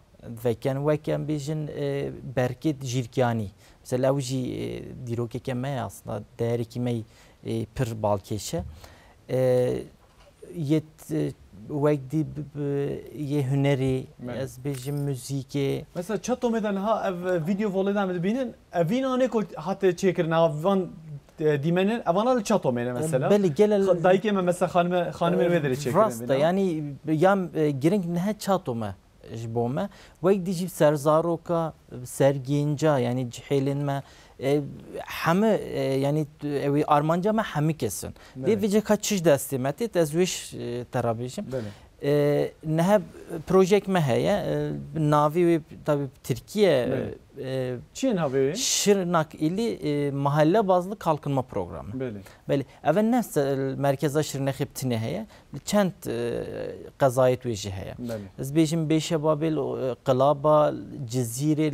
veken, wek em bêjin, e, Berkêt Jîrkiyanî. Mesela ew jî, e, dîrokeke me ye aslında, değerekî me, e, pir balkêş e. E, yê t-, wek dî bi, bi, yê hunerî, Belê. Ez bêjim muzîkê. Mesela Çatomê de niha ev, e, video volê de em dibînin, ev vî nanê ku hate çêkirin, ev van, e, dîmenên, evana li Çatomê ne mesela. Belê, gele Xa-, dayikê me mesela xanime, xanimên wê derê çêkirin Rast e, vîna. Yanî ya, e, giring niha Çatome ji bo me. Wek dî jî ser zaroka, ser gênca, yanî cihêlên me, e, hemî, e, yanî, ew ê armanca me hemî kes in. Dê Belê. Vê ceka çi ji destê me têt, ez wê ş-, e, te re bêjim. Belê. E, niha projek me heye, e, navê wê tabî Tirkiye, Belê. E, Çi ye navê wê? Şırnak ili, e, mahalle bazlı kalkınma programı. Belê. Belê. Ev ne se-, merkeza Şirnexê bi tinê heye. Li çend, e, qezayê wê jî heye. Belê. Ez bêjim Bêşebabê, e, Qilaba, Cizîrê,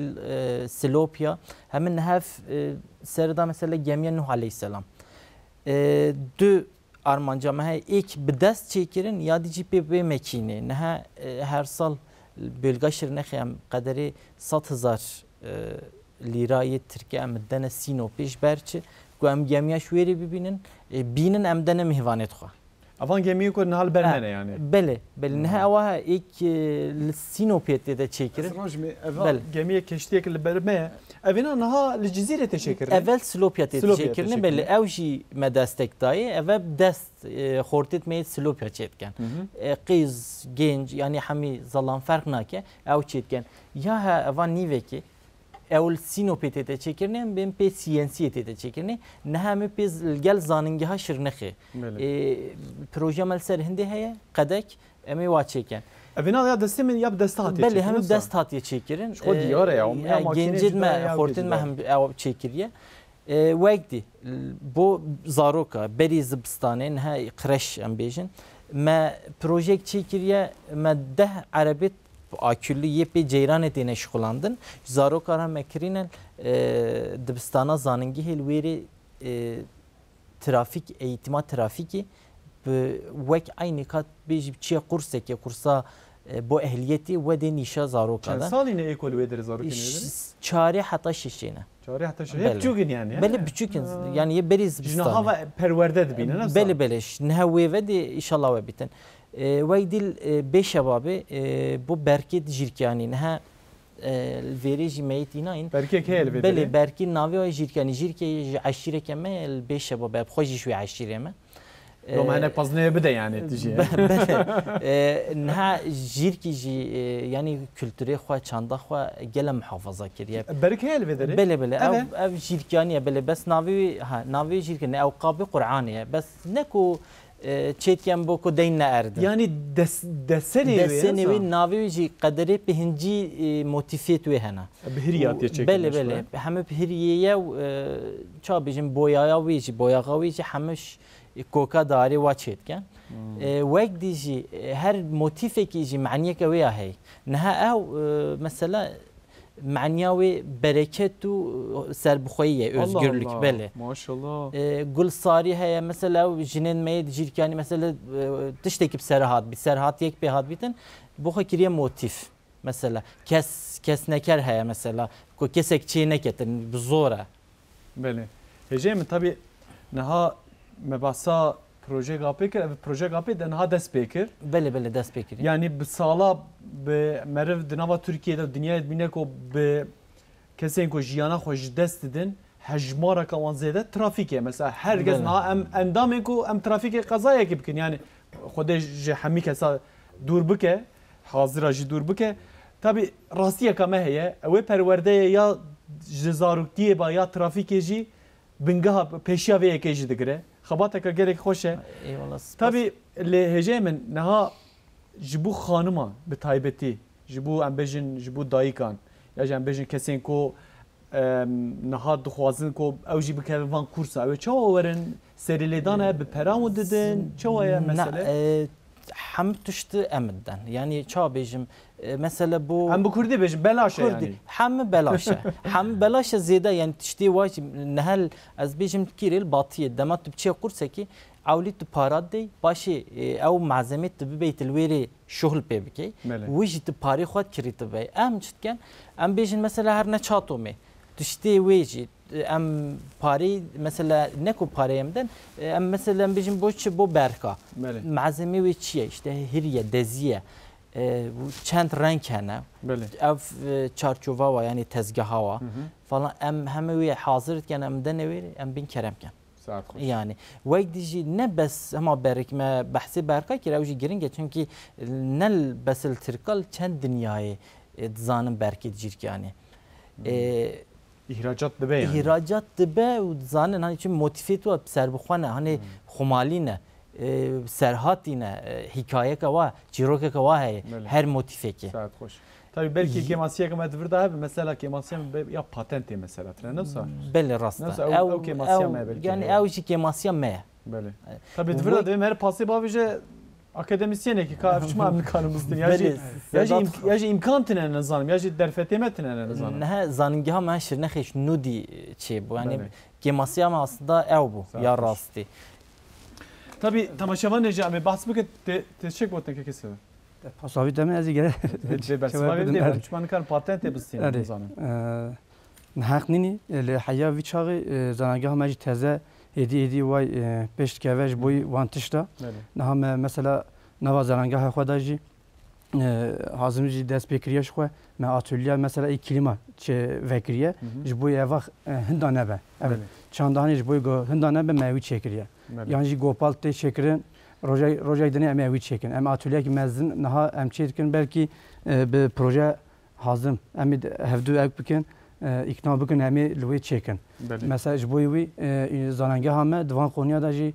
e, Silopya. Hemin hev, e, serida mesela gemiya Nuh aleyhisselam. E, du armanca me heye. Êk bi dest çêkirin, ya dî jî pê bê mekînê. Niha, e, her sal bölga Şirnexê em qederê sed hezar, e, lîra yê tirke em dene Sînopê ji ber çi? Ku em gemiya ji wêrê bibînin, e, bînin em dene mêvanê xwe. Evan gemiyê ku niha li ber me ne yani. Belê, belê. Hmm. Niha ewa êk, e, li Sînopê tê de çêkirin. Ez rojmê eva Belê. Gemiye keştiyek li ber me ye. Evîna niha li Cizîrê tê çêkirin. Evel Silopya tê Silopya tê çêkirin, çêkirin. Belê. Ew jî me destek dayê. Eve dest, e, xortêt me yê Silopya çêdikin. Hı hı. E, qîz, genç, yani hemî zalan ferq nake. Ew çêdikin. Ya he, eva nîvekî, ew li Sînopê tê de çêkirinê, em bên pê C N C'yê tê de çêkirinê. Niha em ê pê z-, li gel Zanîngeha Şirnexê. Belê. Ê, proje me li ser hindê heye, qedek, em ê wa çêkin. Evîna ya destê min ya bi dest hatiye Belê, çêkirin, hemî wisa? Dest hatiye çêkirin. Ji xwe diyar e ya, Ê, ya makînê gencên cuda me, ya xortên me diyar. Hem ew çêkiriye. E, wek dî, bo zaroka, berî zibistanê, niha kreş em bêjin, me projek çêkiriye, me deh erebet akülü yê pê ceyranê têne şixulandin. Ji zaroka re me kirîne, e, dibistana zanîngehê li wêrê, e, trafîk, eğîtima trafîkê bi wek eynî ka bêjî çiye kursekê, kursa, e, bo ehliyetê we dê nîşa zaroka Çend de. Salî ne ê ku li wê derê zarokên wê derê? Ş-, çarê heta şeşê ne. Çarê heta şeşê. Belê. Hep çûk in yani, he? Belê, biçûk in. Ha. Yani yê berî Ji niha zivistan e. ve perwerde dibînin, ne? Belê, belê. Ş-, niha wê ve dê, inşallah we bîtin. E, wek dîl, e, bê şebabê, e, bo berkê di jîrkiyanî niha, e, li vêrê jî meyît îna in. Berkek heye li vê Belê, derê? Berkê navê wê jîrkiyanî. Jîrkê ji eşîreke me ye, li bê şebabê, bi xwe jî ji wê eşîrê me. Yo, me E, hinek pazdinê bide yani, tijî. be-, belê. E, niha jîrkî jî, e, yani kulturê xwe, çanda xwe gele muhafaza kiriye. Berik heye li vê derê? Belê, belê. Ev Ev, e? ev jîrkiyanî ye, belê. Bes navê wî, ha, navê wî jîrkiyanî, ew qabê Qur'anê ye. Bes ne ku, e, çêt ken bo ku deyne erdin. Yani des-, desenê wê Desenê wê, hesa? navê wî jî qederê bi hincî, e, motîfêt wê hene. Bi hirî hatiye çêkirin Belê, işte. belê. Heme bi hirîyê ye, e, ça bêjin, boyaya wê jî, boyaxa wê jî heme ş-, koka darê wa çêt ken. Hmm. E, wek dî jî, e, her motîfekî jî maniyeke wê ya heye. Niha ew, e, mesela maniya wê bereket û serbixweyî ye, Allah özgürlük, Allah, belê. maşallah. E, gul sarî heye, mesela ew jinên me yê di jîrkiyanî, mesela, e, tiştekî bi ser hat bî, ser hat yek pê hat bîtin, bo xwe kiriye motîf. Mesela kes, kesneker heye mesela, ku kesek çê neketin, bi zor e. Belê. Hêjeyê min, tabî niha me behsa projeyek apê kir, ev projeyek apê de niha dest pê kir. Belê, belê, dest pê kir. Yani bi sala bi meriv di nava Tirkiyê de, dinyayê dibîne ku bi kesên ku jiyana xwe ji dest didin, hejmareka wan zêde trafîk e. Mesela her kes Belê. niha em endamên ku em trafîkê qezayekê bikin. Yani Xwedê ji hemî kesa dûr bike, hazira jî dûr bike. Tabî rastiyeka me heye, ew ê perwerdeyê ya ji zaroktiyê ba ya trafîkê jî bingeha pêşiya vê yekê jî digire. Xebateke gelek xweş e. Eyvallah, spas. Tabî lê hêjeyê min niha ji bo xanima bi taybetî, ji bo em bêjin, ji bo dayikan, ya jî em bêjin kesên ku, em, niha dixwazin ku ew jî bikevin van kursa, ew ê çawa werin serîlêdan e, bi pera wan didin, çawa ye Na, mesele? e, hemû tişt em diden. Yani ça bêjim, e, mesele bo Em bi kurdî bêjin, belaş e Kurdî, yani. hemû belaş e. Hemû belaş e zêde, yani tiştê wa jî nehel, ez bêjim kîrê li batiyê, dema tu biçê kursekî, ewlî tu para didey, paşê, e, ew malzemê tu bibeyt li wêrê şuxl pê bikey. Belê. Wî jî tu parê xwe kirî tu bey. Em çi dikin? Em bêjin mesela her ne çatomê. Tiştê wê jî, em parê mesela ne ku parê em den, em mesela em bêjin bo çi, bo berka. Belê. Malzemê wê çi ye? İşte hirî ye, dezî ye. E, çend reng hene. Belê. Ev, e, çarçova wa, yani tezgeha wa. Hı hı. Falan em heme wê hazir dikin, em dene wê, em bin kerem ken. Saet xweş. Yani, wek dî jî ne bes hema berek me behsê berka kir, ew jî giring e, çunkî ne l-, bes li Tirka, li çend dinyayê, e, dizanin berkê di cîrkiyanê. Hmm. E, Îhracat dibe yani. Îhracat dibe û dizanin, hani çi motîfê tu bi serbixwe ne, hani Hmm. xumalî ne, e, serhatî ne, e, hikayeke wa, çîrokeke wa heye, Belê. her motîfekê. Saet xweş. Tabî belkî Yî- kêmasiyeke me di vir de hebe, mesela kêmasiya me be ya patentê mesela, tine ne wisa? Belê, rast e. Ne wisa ew, Ew, ew kêmasiya ew, me belkî yani heye. ew jî kêmasiya me ye. Belê. E, Tabî di vir de wek- divê me her pasê bavêje akademisyenekî ka ev çima em nikarin biztin. Ya jî, Belê, ya jî Sedat imk-, ya jî imkan tine nizanim, ya jî derfetê me tine nizanim. Nehe zanîngeha me Şirnexê ji nû dî çêbû. Yani Belê. kêmasiya me aslında ew bû, Saet ya xweş. rastî. Tabî temaşevanê jî em ê behs bikin, tê, tê çek gotineke kesê be. Pasavî demê ez ê gere Dê, dê çawa bersivayê bidim, dê, evet. çima nikarin patentê bistînin, Evet. nizanim. Ee, Niheq nînî, e, li heya vî çaxê, e, zanîngeha me jî teze êdî êdî way, e, pêş dikeve ji bo Hı. wan tişta. Belê. Niha me mesela nava zanîngeha xwe de jî, e, hazim jî dest pê kiriye ji xwe. Me atolyeya mesela ê klîma çê vekiriye. Hı hı. Ji bo eva, e, hinda nebe. Evet. Belê. Çandanê ji bo go hinda nebe me wî çêkiriye. Belê. Yan jî gopal tê çêkirin, rojek, rojek dinê em ê wî çêkin. Em atolyeyekî mezin niha em çê dikin, belkî, e, bi proje hazim. Em ê hevdu ek bikin, e, îkna bikin, em ê li wê çêkin. Belê. Mesela ji bo wî, e, zanîngeha me di van konuya de jî,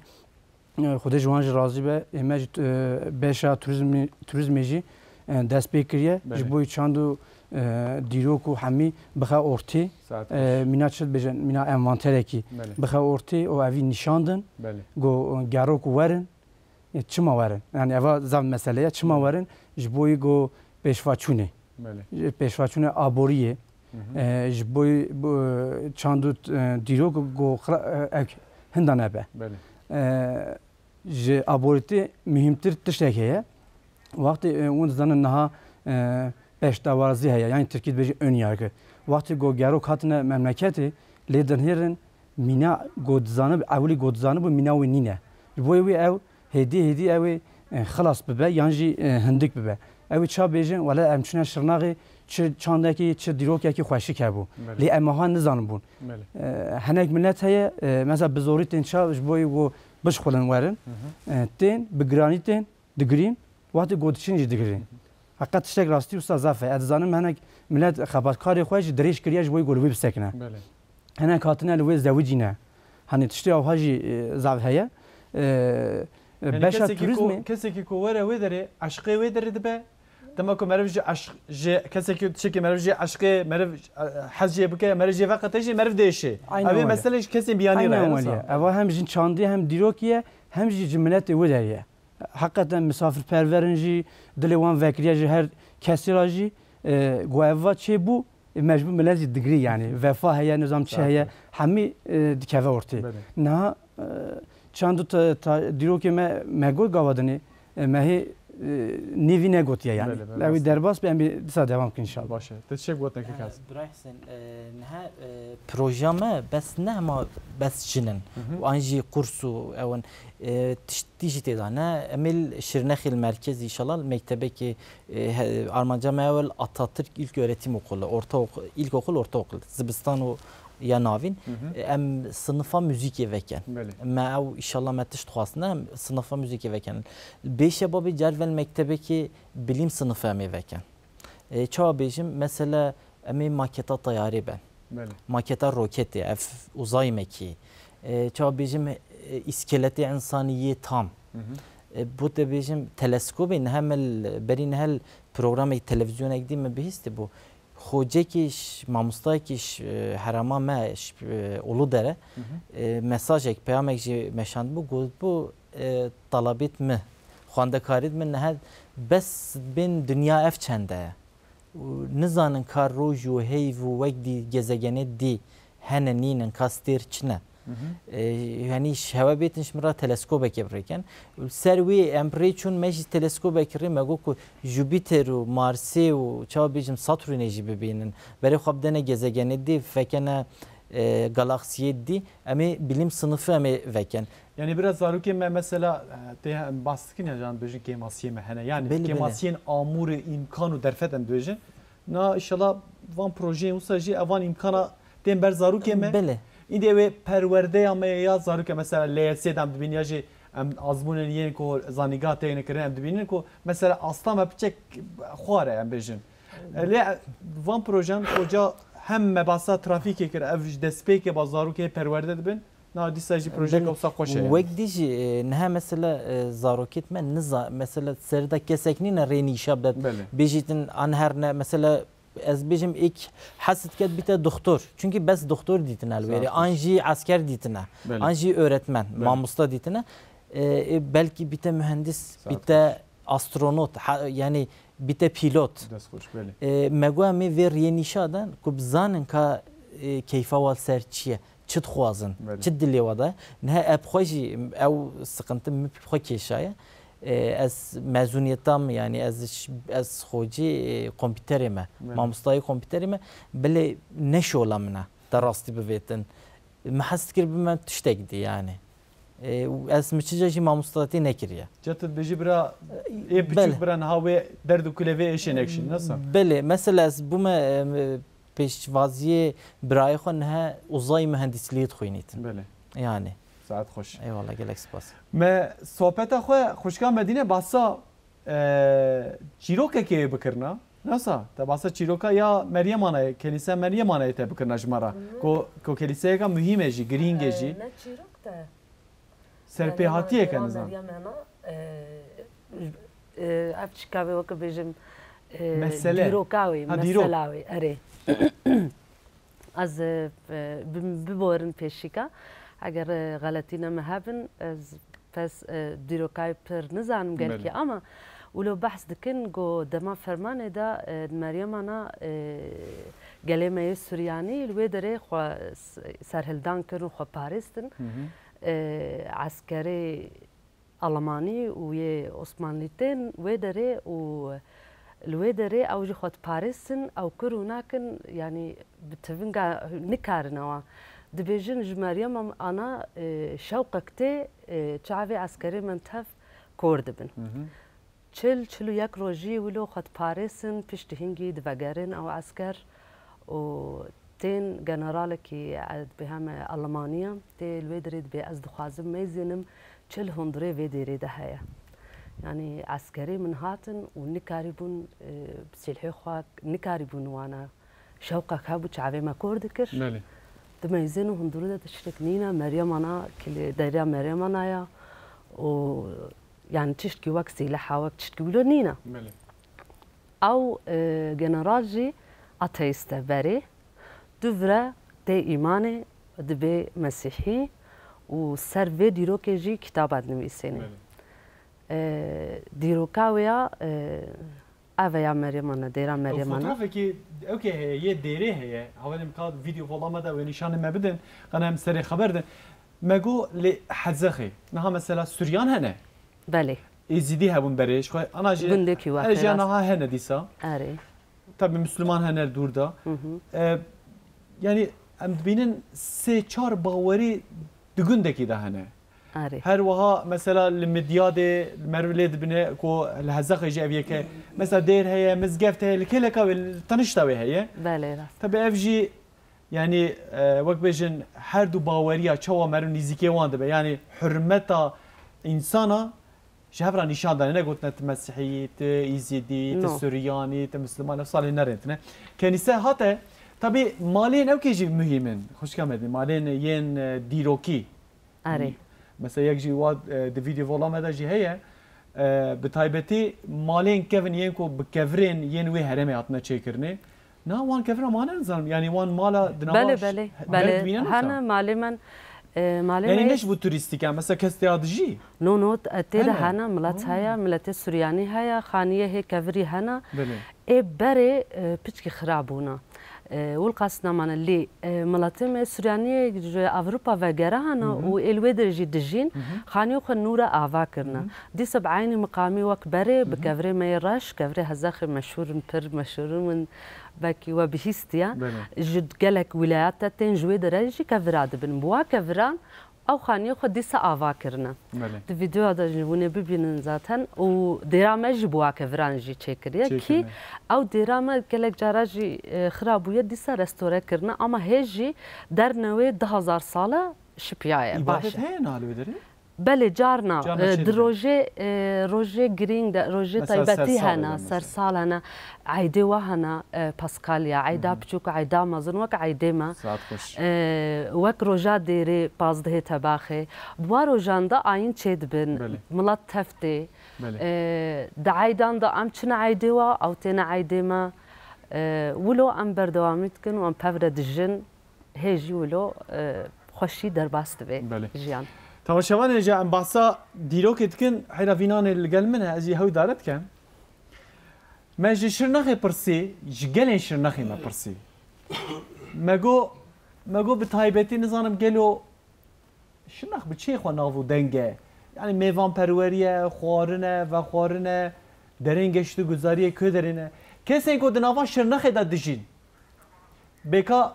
e, Xwedê ji wan jî razî be, ê me jî, e, beşa turizmê, turizmê jî, e, dest pê kiriye. Belê. Ji bo çand û, e, dîrok û hemî bixe ortê. Saet E, xweş. mîna çi dibêjin, mîna envanterekî Belê. bixe ortê û evî nîşandin. Belê. Go, e, gerok werin. E, çima werin? Yani eva zaf mesele ye. Çima Hı. werin? Ji bo go pêşvaçûnê. Belê. Ji pêşvaçûnê aboriyê. Hı hı. E, ji bo, bo çand û, e, dîrok go xira-, e, ek hinda nebe. Belê. E, ji aborîtê muhîmtir tiştek heye. Wextê, e, hûn dizanin niha, e, peştewazî heye, yanî tirkî dibêje önyargı. Wextê ku gerok hatine memleketê, lê dinhêrin mîna ku dizanib-, ewilî ku dizanibû mîna wê nîne. Ji bo wê ew hêdî hêdî ew ê, e, xilas bibe yan jî, e, hindik bibe. Ew ê ça bêjin, wele em çûne Şirnaxê çi çandekî, çi dîrokekî xweşik hebû. Belê. Lê em aha nizanibûn. Belê. E, hinek milet heye, e, mesela bi zorî tên ça ji bo wê ku bişxulin werin, Hı hı. e, tên, bi giranî tên, digirîn, wextê ku diçin jî digirîn. Heqet tiştek rastî wisa zaf e. Ez dizanim hinek milet xebatkarê xwe jî dirêj kiriye ji bo wê ku li wê bisekine. Belê. Hinek hatine li wê zewicîne. Hani tiştê awha jî, e, zaf heye. E, e, Yani beşa kesekî ku, turizmê kesekî ku were wê derê, eşqê wê derê dibe. Dema ku meriv ji eşq, ji kesekî tiştekî meriv ji eşqê, meriv, e, hez jê bike, meriv jê veqete jî meriv dêşê. Aynen Ev ê öyle. Mesele ji kesên biyanî Aynen re ye, öyle. Wisa. Eva hem jin çandî hem dîrokî ye, hem jî ji miletê wê derê ye. Heqeten misafirperver in jî, dilê wan vekiriye ji her kesî re jî, e, ku ev va çêbû, e, mecbûr milet jî digirî, yanî vefa heye, nizam çi Saet heye, e. Hemî, e, dikeve ortê. Belê. Niha, e, çand û ta-, ta-, dîrokê me, me got gava dinê, e, me hê, e, nêvî negotiye, yanî. Belê, belê, Ew ê rast e. Derbas be, em ê dîsa devam bikin inşallah. Baş e. Te çi gotinekê kes? Birayê Husên, e, niha, e, projeya me bes ne hema bes jin in. Hı hı. Û an jî kurs û ew in. E, tiştî jî tê de ne. Em ê li Şirnexê li merkezî, inşallah, li mektebekê, e, he, armanca me ew e li Atatürk İlköğretim Okulu, ortaok-, ilkokul, ortaokul, zibistan û ya navîn, Hı hı. e, em sinifa muzîkê veken. Belê. Me ew, inşallah, me tişt xwastine, em sinifa muzîkê veken. Bê şebabê car ve li mektebekê bilîm sinife em ê veken. E, çawa bêjim, mesela, em ê maketa teyarê ben. Belê. Maketa roketê, ev uzay mekiği. E, çawa bêjim, e, îskeletê însanî yê tam. Hı hı. E, bo te bêjim, teleskobê, niha me l-, berî niha l-, programek televîzyonek dî min bihîstî bû. Xocekî ş-, mamostayekî ş-, e, herêma me ş-, e, Uludere, Hı hı. e, mesajek, peyamek jî meşandibû, gotibû, e, talabêt mi, xwendekarêt mi niha bes bên dinya ev çende ye. Û nizanin ka roj û heyv û wek dî gezegenê dî hene nînin, ka stêr çi ne. Hı hı. E, yanî ji hewe bêtin ji min re teleskobekê bi rê kin. Û li ser wê em rê çûn, me jî teleskobekê rê me got ku Jupîter û Marsê û çawa bêjim Saturnê jî bibînin. Berê xwe bidene gezegenê dî, vekene, e, galaksiyê dî. Em ê bilîm sinifi em ê vekin. Yani biraz zarokê me mesela, e, tê em bas dikin ya can bêjin kêmasiyê me hene. Yani Belê, belê. Kêmasiyên amûrê, îmkan û derfet em dibêjin. Na inşallah van projeyên wisa jî evan îmkana tên ber zarokê me. Belê. Îndî ew ê perwerdeya me ya zarokê mesela L Y S de em dibînin ya jî em azmûnên yên ku zanîngeha têne kirin em dibînin ku mesela asta me piçek xwar e em bêjin. E, lê van projeyan koca hem me basa trafîkê kir, ev ji destpêkê ba zarokê perwerde dibin. Na dîsa jî projeyeke Belê. Wisa xweş e yani. Wek dî jî, e, niha mesela, e, zarokêt me niza-, mesela serê de kesek nîne rê nîşa bide. Belê. Bêjîtin an her ne mesela ez bêjim êk hez diket bîte doktor. Çünkü bes doktor dîtine li wêrê. Saet An xweş. Jî esker dîtine. Belê. An jî öğretmen, Belê. Mamosta dîtine. E, e, belkî bîte mühendis, Saet bîte xweş. Astronot, ha, yani bîte pîlot. Dest xweş, belê. E, me got em ê vê riyê nîşa den ku bizanin ka, e, keyfa wa li ser çi ye, çi dixwazin, Belê. Çi dilê wa de. Niha ev xwe jî ew siqinti min xwe kêşaye. E, ez mezûniyeta min, yani ez ş-, ez xocî, e, kompîterê me, Belê. Mamostayê kompîterê me, belê ne şola min e, te rastî bivêtin. Min hez dikir bime tiştek dî yani. E, û ez min çica jî mamostatî nekiriye. Ca tu dibêjî bira, ê Belê. Piçûk bira niha wê derd û kulê vê êşê nekişîn, nasıl? Belê, mesela ez bûme, e, pêşvaziyê birayê xwe niha uzay mühendisliği dixwînîtin. Belê. Yani. Saet xweş. Eyvallah, gelek spas. Me sohbeta xwe xwişka Medîne bahsa E, çîrokekê bikirina. Nasa, te basa çîroka ya Meryem Anayê, Kelîse Meryem Anayê te bikirina ji me re. Hı. Ku, ku kelîseyeka muhîm e jî, girîng e jî. E, ne çîrok te. Serpêhatiyeke Meryem Ana, nizam. Meryem Ana, e, e, ev çîka wê weke bêjim, e, Mesele. Dîroka wê, Ha, dîrok. Mesela wê, erê. Ez, e, bi-, biborin pêşîka. Eger, e, xeletîne me hebin, ez pes, e, dîrokayê pir nizanim gelkî, Belê. Ama wilo behs dikin ku dema fermanê de, e, Meryem Ana, e, gelê me yê Suryanî li wê derê xwe s-, serhildan kirin û xwe parêstin. Hı hı. E, eskerê Almanî û yê Osmanlî tên wê derê û li wê derê ew jî xwe diparêsin, ew kir û nakin, yanî bi tivinga nikarin ewa. Dibêjin ji Meryem Ana, e, şewqek tê, e, çavê eskerê min tev kor dibin. Hı hı. Çil, çil û yek rojî wilo xwe diparêsin, piştî hingî divegerin ew esker û tên generalekî, e, dibê heme Almaniya, tê li wê derê dibê ez dixwazim meyzênim, çil hundirê vê dêrê de heye. Yanî eskerê min hatin û nikarîbûn, e, bi sîlhê xwe nikarîbûn wana şewqek hebû çavê me kor dikir. Belê. Di meyzên û hundirû de tiştek nîne, Meryem Ana, kilê dera Meryem Ana ya û yani tiştkî wek sîleha, wek tiştkî wilo nîne. Belê. Ew, e, general jî ateîst e berê. Du vire tê îmanê, dibê mesîhî û ser vê dîrokê jî kitaba dinivîsênê. Belê. E, dîroka wê ya, e, ev e ya Meryem Ana, dêra Ew Meryem Ana. Fotoğrafekî ew kê heye, yê dêrê heye. Hevalê min ka vîdeo vola me de wê nîşanê me bidin. Qana em serê xeber din. Me got lê Hezexê. Niha mesela Suryan hene. Belê. Êzidî hebûn berê. Ji xwe ana jî Gundekî wa her jî xêras. Niha hene dîsa. Erê. Tabii Müslüman hene dûr da. Hı hı. E, yani em dibînin sê çar bawerî di gundekî de hene. Erê. Her wiha mesela li Midyadê, li Merwê lê dibine ku li Hezexê jî ev yek e. Mesela dêr heye, mizgeft heye, li kêleka wê, li tenişta wê heye. Belê, rast. Tabii ev jî, yani, e, wek bêjin, her du baweriya çawa meriv nîzîkê wan dibe. Yani hurmeta însana ji hev re nîşan dane. Negotine ti Mesihî, ti Îzîdî, ti No. Suryanî, ti Misliman, ev salê nerêtine. Kenîse hate, tabii malên ew kê jî muhîm in. Xwişka me dî, malên yên, e, dîrokî. Erê. Mesela yek jî wa, e, di vîdeo vola me de jî heye. E, bi taybetî malên kevin yên ku bi kevirên yên wê herêmê hatine çêkirinê. Na wan kevira mane nizanim. Yani wan mala di nava Belê, ş-, belê, ber belê. Dibîne Hene nisa? Malê min, e, malê Yani me ne ji bu turîstîk e? Mesela kes têya dijî? No, no, t-, tê de Hene. Hene, milet Aa. Heye, miletê Suryanî heye, xaniyê hê kevirî hene. Belê. Ê berê, e, piçkî xira bûna. E, Wilqas namane lê, e, miletê me Suryaniyê ji Ewropa vegere hene Hı hı. Û ê li wê de jî dijîn, Hı hı. Xaniyê xwe nû re ava kirine. Hı hı. Dîsa bi eynî miqamî wek berê, bi Hı hı. Kevirê me yê reş, kevirê Hezexê meşhûr in, pir meşhûr in, win belkî we bihîstiye. Belê. Ji gelek wîlayet de tên ji wê dere jî kevira dibin. Bi wa keviran ew xaniyê xwe dîsa ava kirine. Belê. Di vîdeoya de jî hûn ê bibînin zaten û dêra me jî bi wa keviran jî çêkiriye. Çêkirine. Kî ew dêra me gelek cara jî, e, xira bûye, dîsa restore kirine, ama hê jî derne wê du hezar sal e şipiyaye. Baş e. Îbadet heye niha li wê derê? Belê, carna, Carna e, çê di dibe? Rojê, e, rojê girîng de, rojê Mesela taybetî ser sal hene, hene ser mesela. Sal hene, eydê wa hene, e, Paskalya, eyda Hı hı. Piçûk, eyda mezin, wek eydê me. Saet xweş. E, wek roja dêrê pazdehê tebaxê. Di wa rojan de ayîn çê dibin, Belê. Milet tev tê. Belê. E, di eydan de em çine eydê wa, ew têne eydê me. E, wilo em berdewamî dikin û em pevre dijin. Hê jî wilo, e, xweşî derbas dibe Belê. Jiyan. Temaşevanê, ji em bahsa dîrokê dikin, heyra vînanê li gel min e, ez jî hewdare dikim. Me ji Şirnexê pirsî, ji gelên Şirnexê me pirsî. Me got, me got bi taybetî nizanim gelo Şirnex bi çiyê xwe nav û deng e. Yani mêvanperwerî ye, xwarin e, vexwarin e, derên geştûguzariyê ku derê ne. Kesên ku di nava Şirnexê de dijîn. Bêka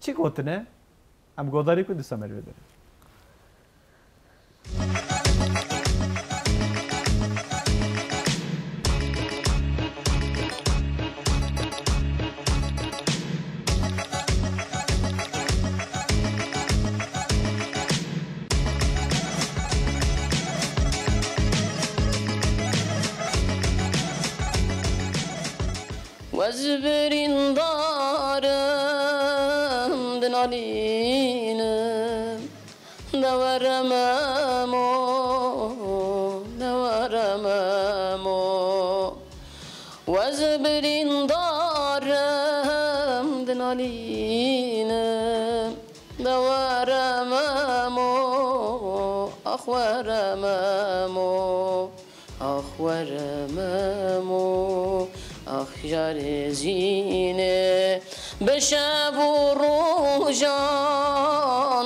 çi gotine? Em godarî ku dîsa merivê derin. Ez birîndar im, dinalînim, de were Memo, de were Memo. Ez birîndar im, dinalînim, de were Memo, ax were Memo. Ax were Memo, ax jarê zîne, bi şev û rojan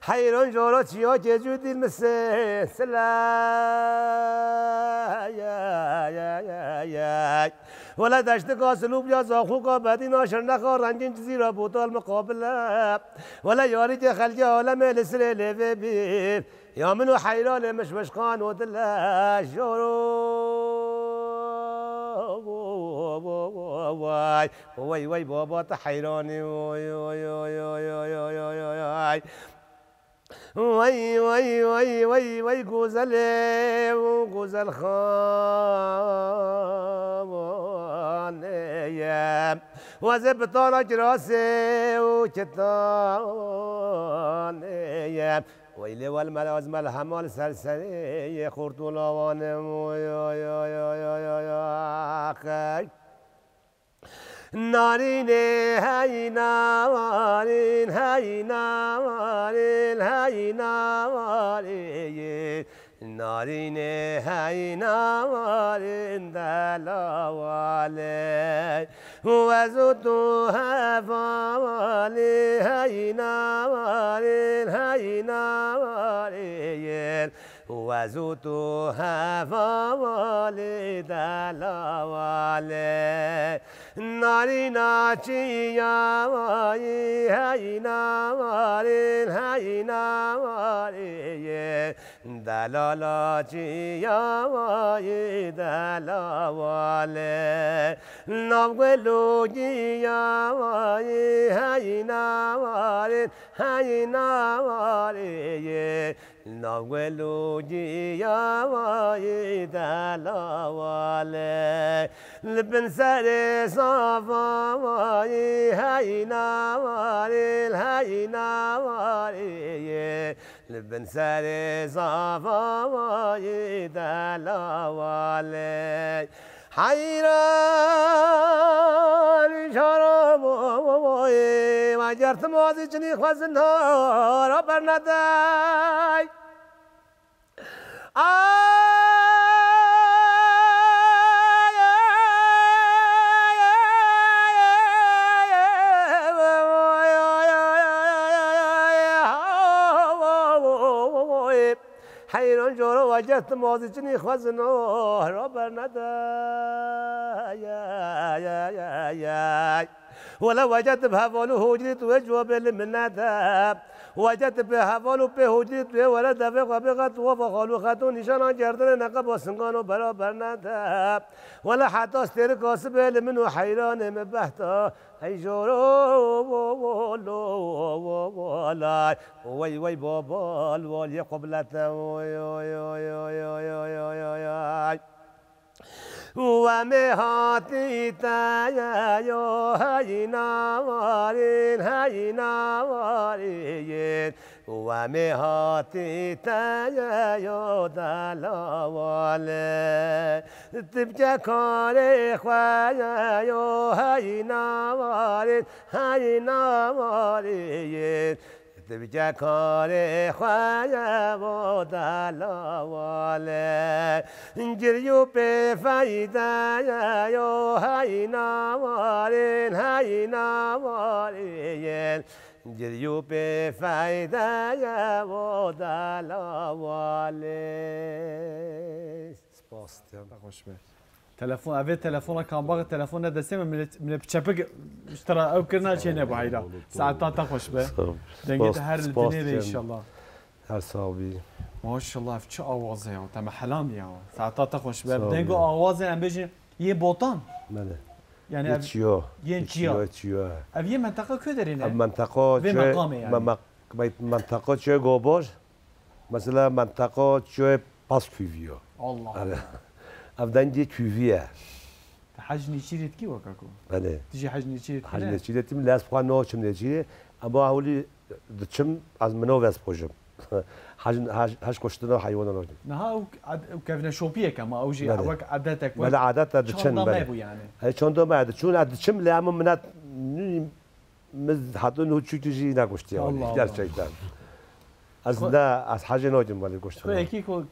Heyran jara çiya kê cû dîl mi se sila. Wele deştika Silûbya, Zaxûka Bedîna, Şirnexa rengîn, Cizîra Botal miqabil e. Wele yarîkê xelkê alemê li sirê lêvê bî. Ya min û heyranê mişmişkan û dile joro. Wey, wey, wey, baba te heyranî, wey, wey. Wey, wey, wey, wey, wey, wey, gozelê û gozelxanê ye. Wezê bitana kirasê û kitanê ye. Wey lê wel mel, ez mel hemal serserê ye, xort û lawanê, wey, wey, wey, wey, wey, wey, wey. Narînê hey navarîn, hey navarîn, hey navarîn. Narînê hey navarîn delawalê. Wez û tu hevalî hey navarîn, hey navarîn. Wez û tu hevalî delawalê. Narîna çiyawayî hey navarîn, hey navarî. Delala çiyawayî delawalê. Nav gul û giyawayî hey navarîn, hey navarî. Nav gul û giyawayî delawalê. Li bin serê savawayî hey navarî, hey navarî. Li bin serê savawayî delawalê. Heyran şaroboyê, we gertim azî cinî xwezin hara bernedey. Heyran cara we gertim azî cinî xwezin hara bernedey. Wele wece tu bi heval û hocrî tu wê cewabê li min nede. Wece tu pê heval û pê hocrî tu wê were devê xwe bêxe tu wafa xal û xetûn nîşanan gerdinê neqeba singan û beraber nede. Wele heta stêrika sibê li min û heyranê min behta. Hey joro lay. Wey wey baba li waliyê qiblete. Wey wey wey wey. We mê hatî te ye yo hey navarîn, hey navarîn. We mê hatî te ye yo delawalê. Tu bike karê xwe ye yo hey navarîn, hey navarîn. Dibike karê xwe ye bo delawalê. Girî û pê feyde ye yo hey navarîn, hey navarîn. Girî û pê feyde ye bo delawalê. Spas, Tiyam. Te xweş be. Telefon, evê telefona kambaxê telefon ne destê me, milê, milê çepik ji te re ew kirina çê nebû heyra. Saeta te xweş be. Sağ ol. Dengê te her li dinê be inşallah. Her sağ ol. Maşallah, ev çi awaz e ya? Te mehelan ya. Saeta te xweş be. Ev deng û awazê em bêjin yê botan. Bele. Yani ev çiyo. Yên çiya. Çiyo, çiyo. Ev yê menteqa ku derê ne? Ev menteqa vê meqamê yani. Me-, me-, menteqa çiyo Gobor. Mesela menteqa çiyo Pasküviyo. Allah Allah. Ev dengê Küviye. Te hec nêçîrê dikî weka ku? Belê. Tu jî hec nêçîrê dikî ne? Hec nêçîrê tim, lez xwe naçim nêçîrê. Ama hewlî diçim, ez mino vespojim. Hec, hec, hec kuştina heywanan naçim. Niha ew ed-, ew kevneşopiyek e, ama ew jî wek edetek, wek çanda me bû yani. He, çanda me diçûn, ez diçim, lê ama minet Min heta niha çûkî jî nekuştiye, Allah Allah. Gerçekten. Ez ne, ez hecê nakim welî kuştin. Xwe yekî ku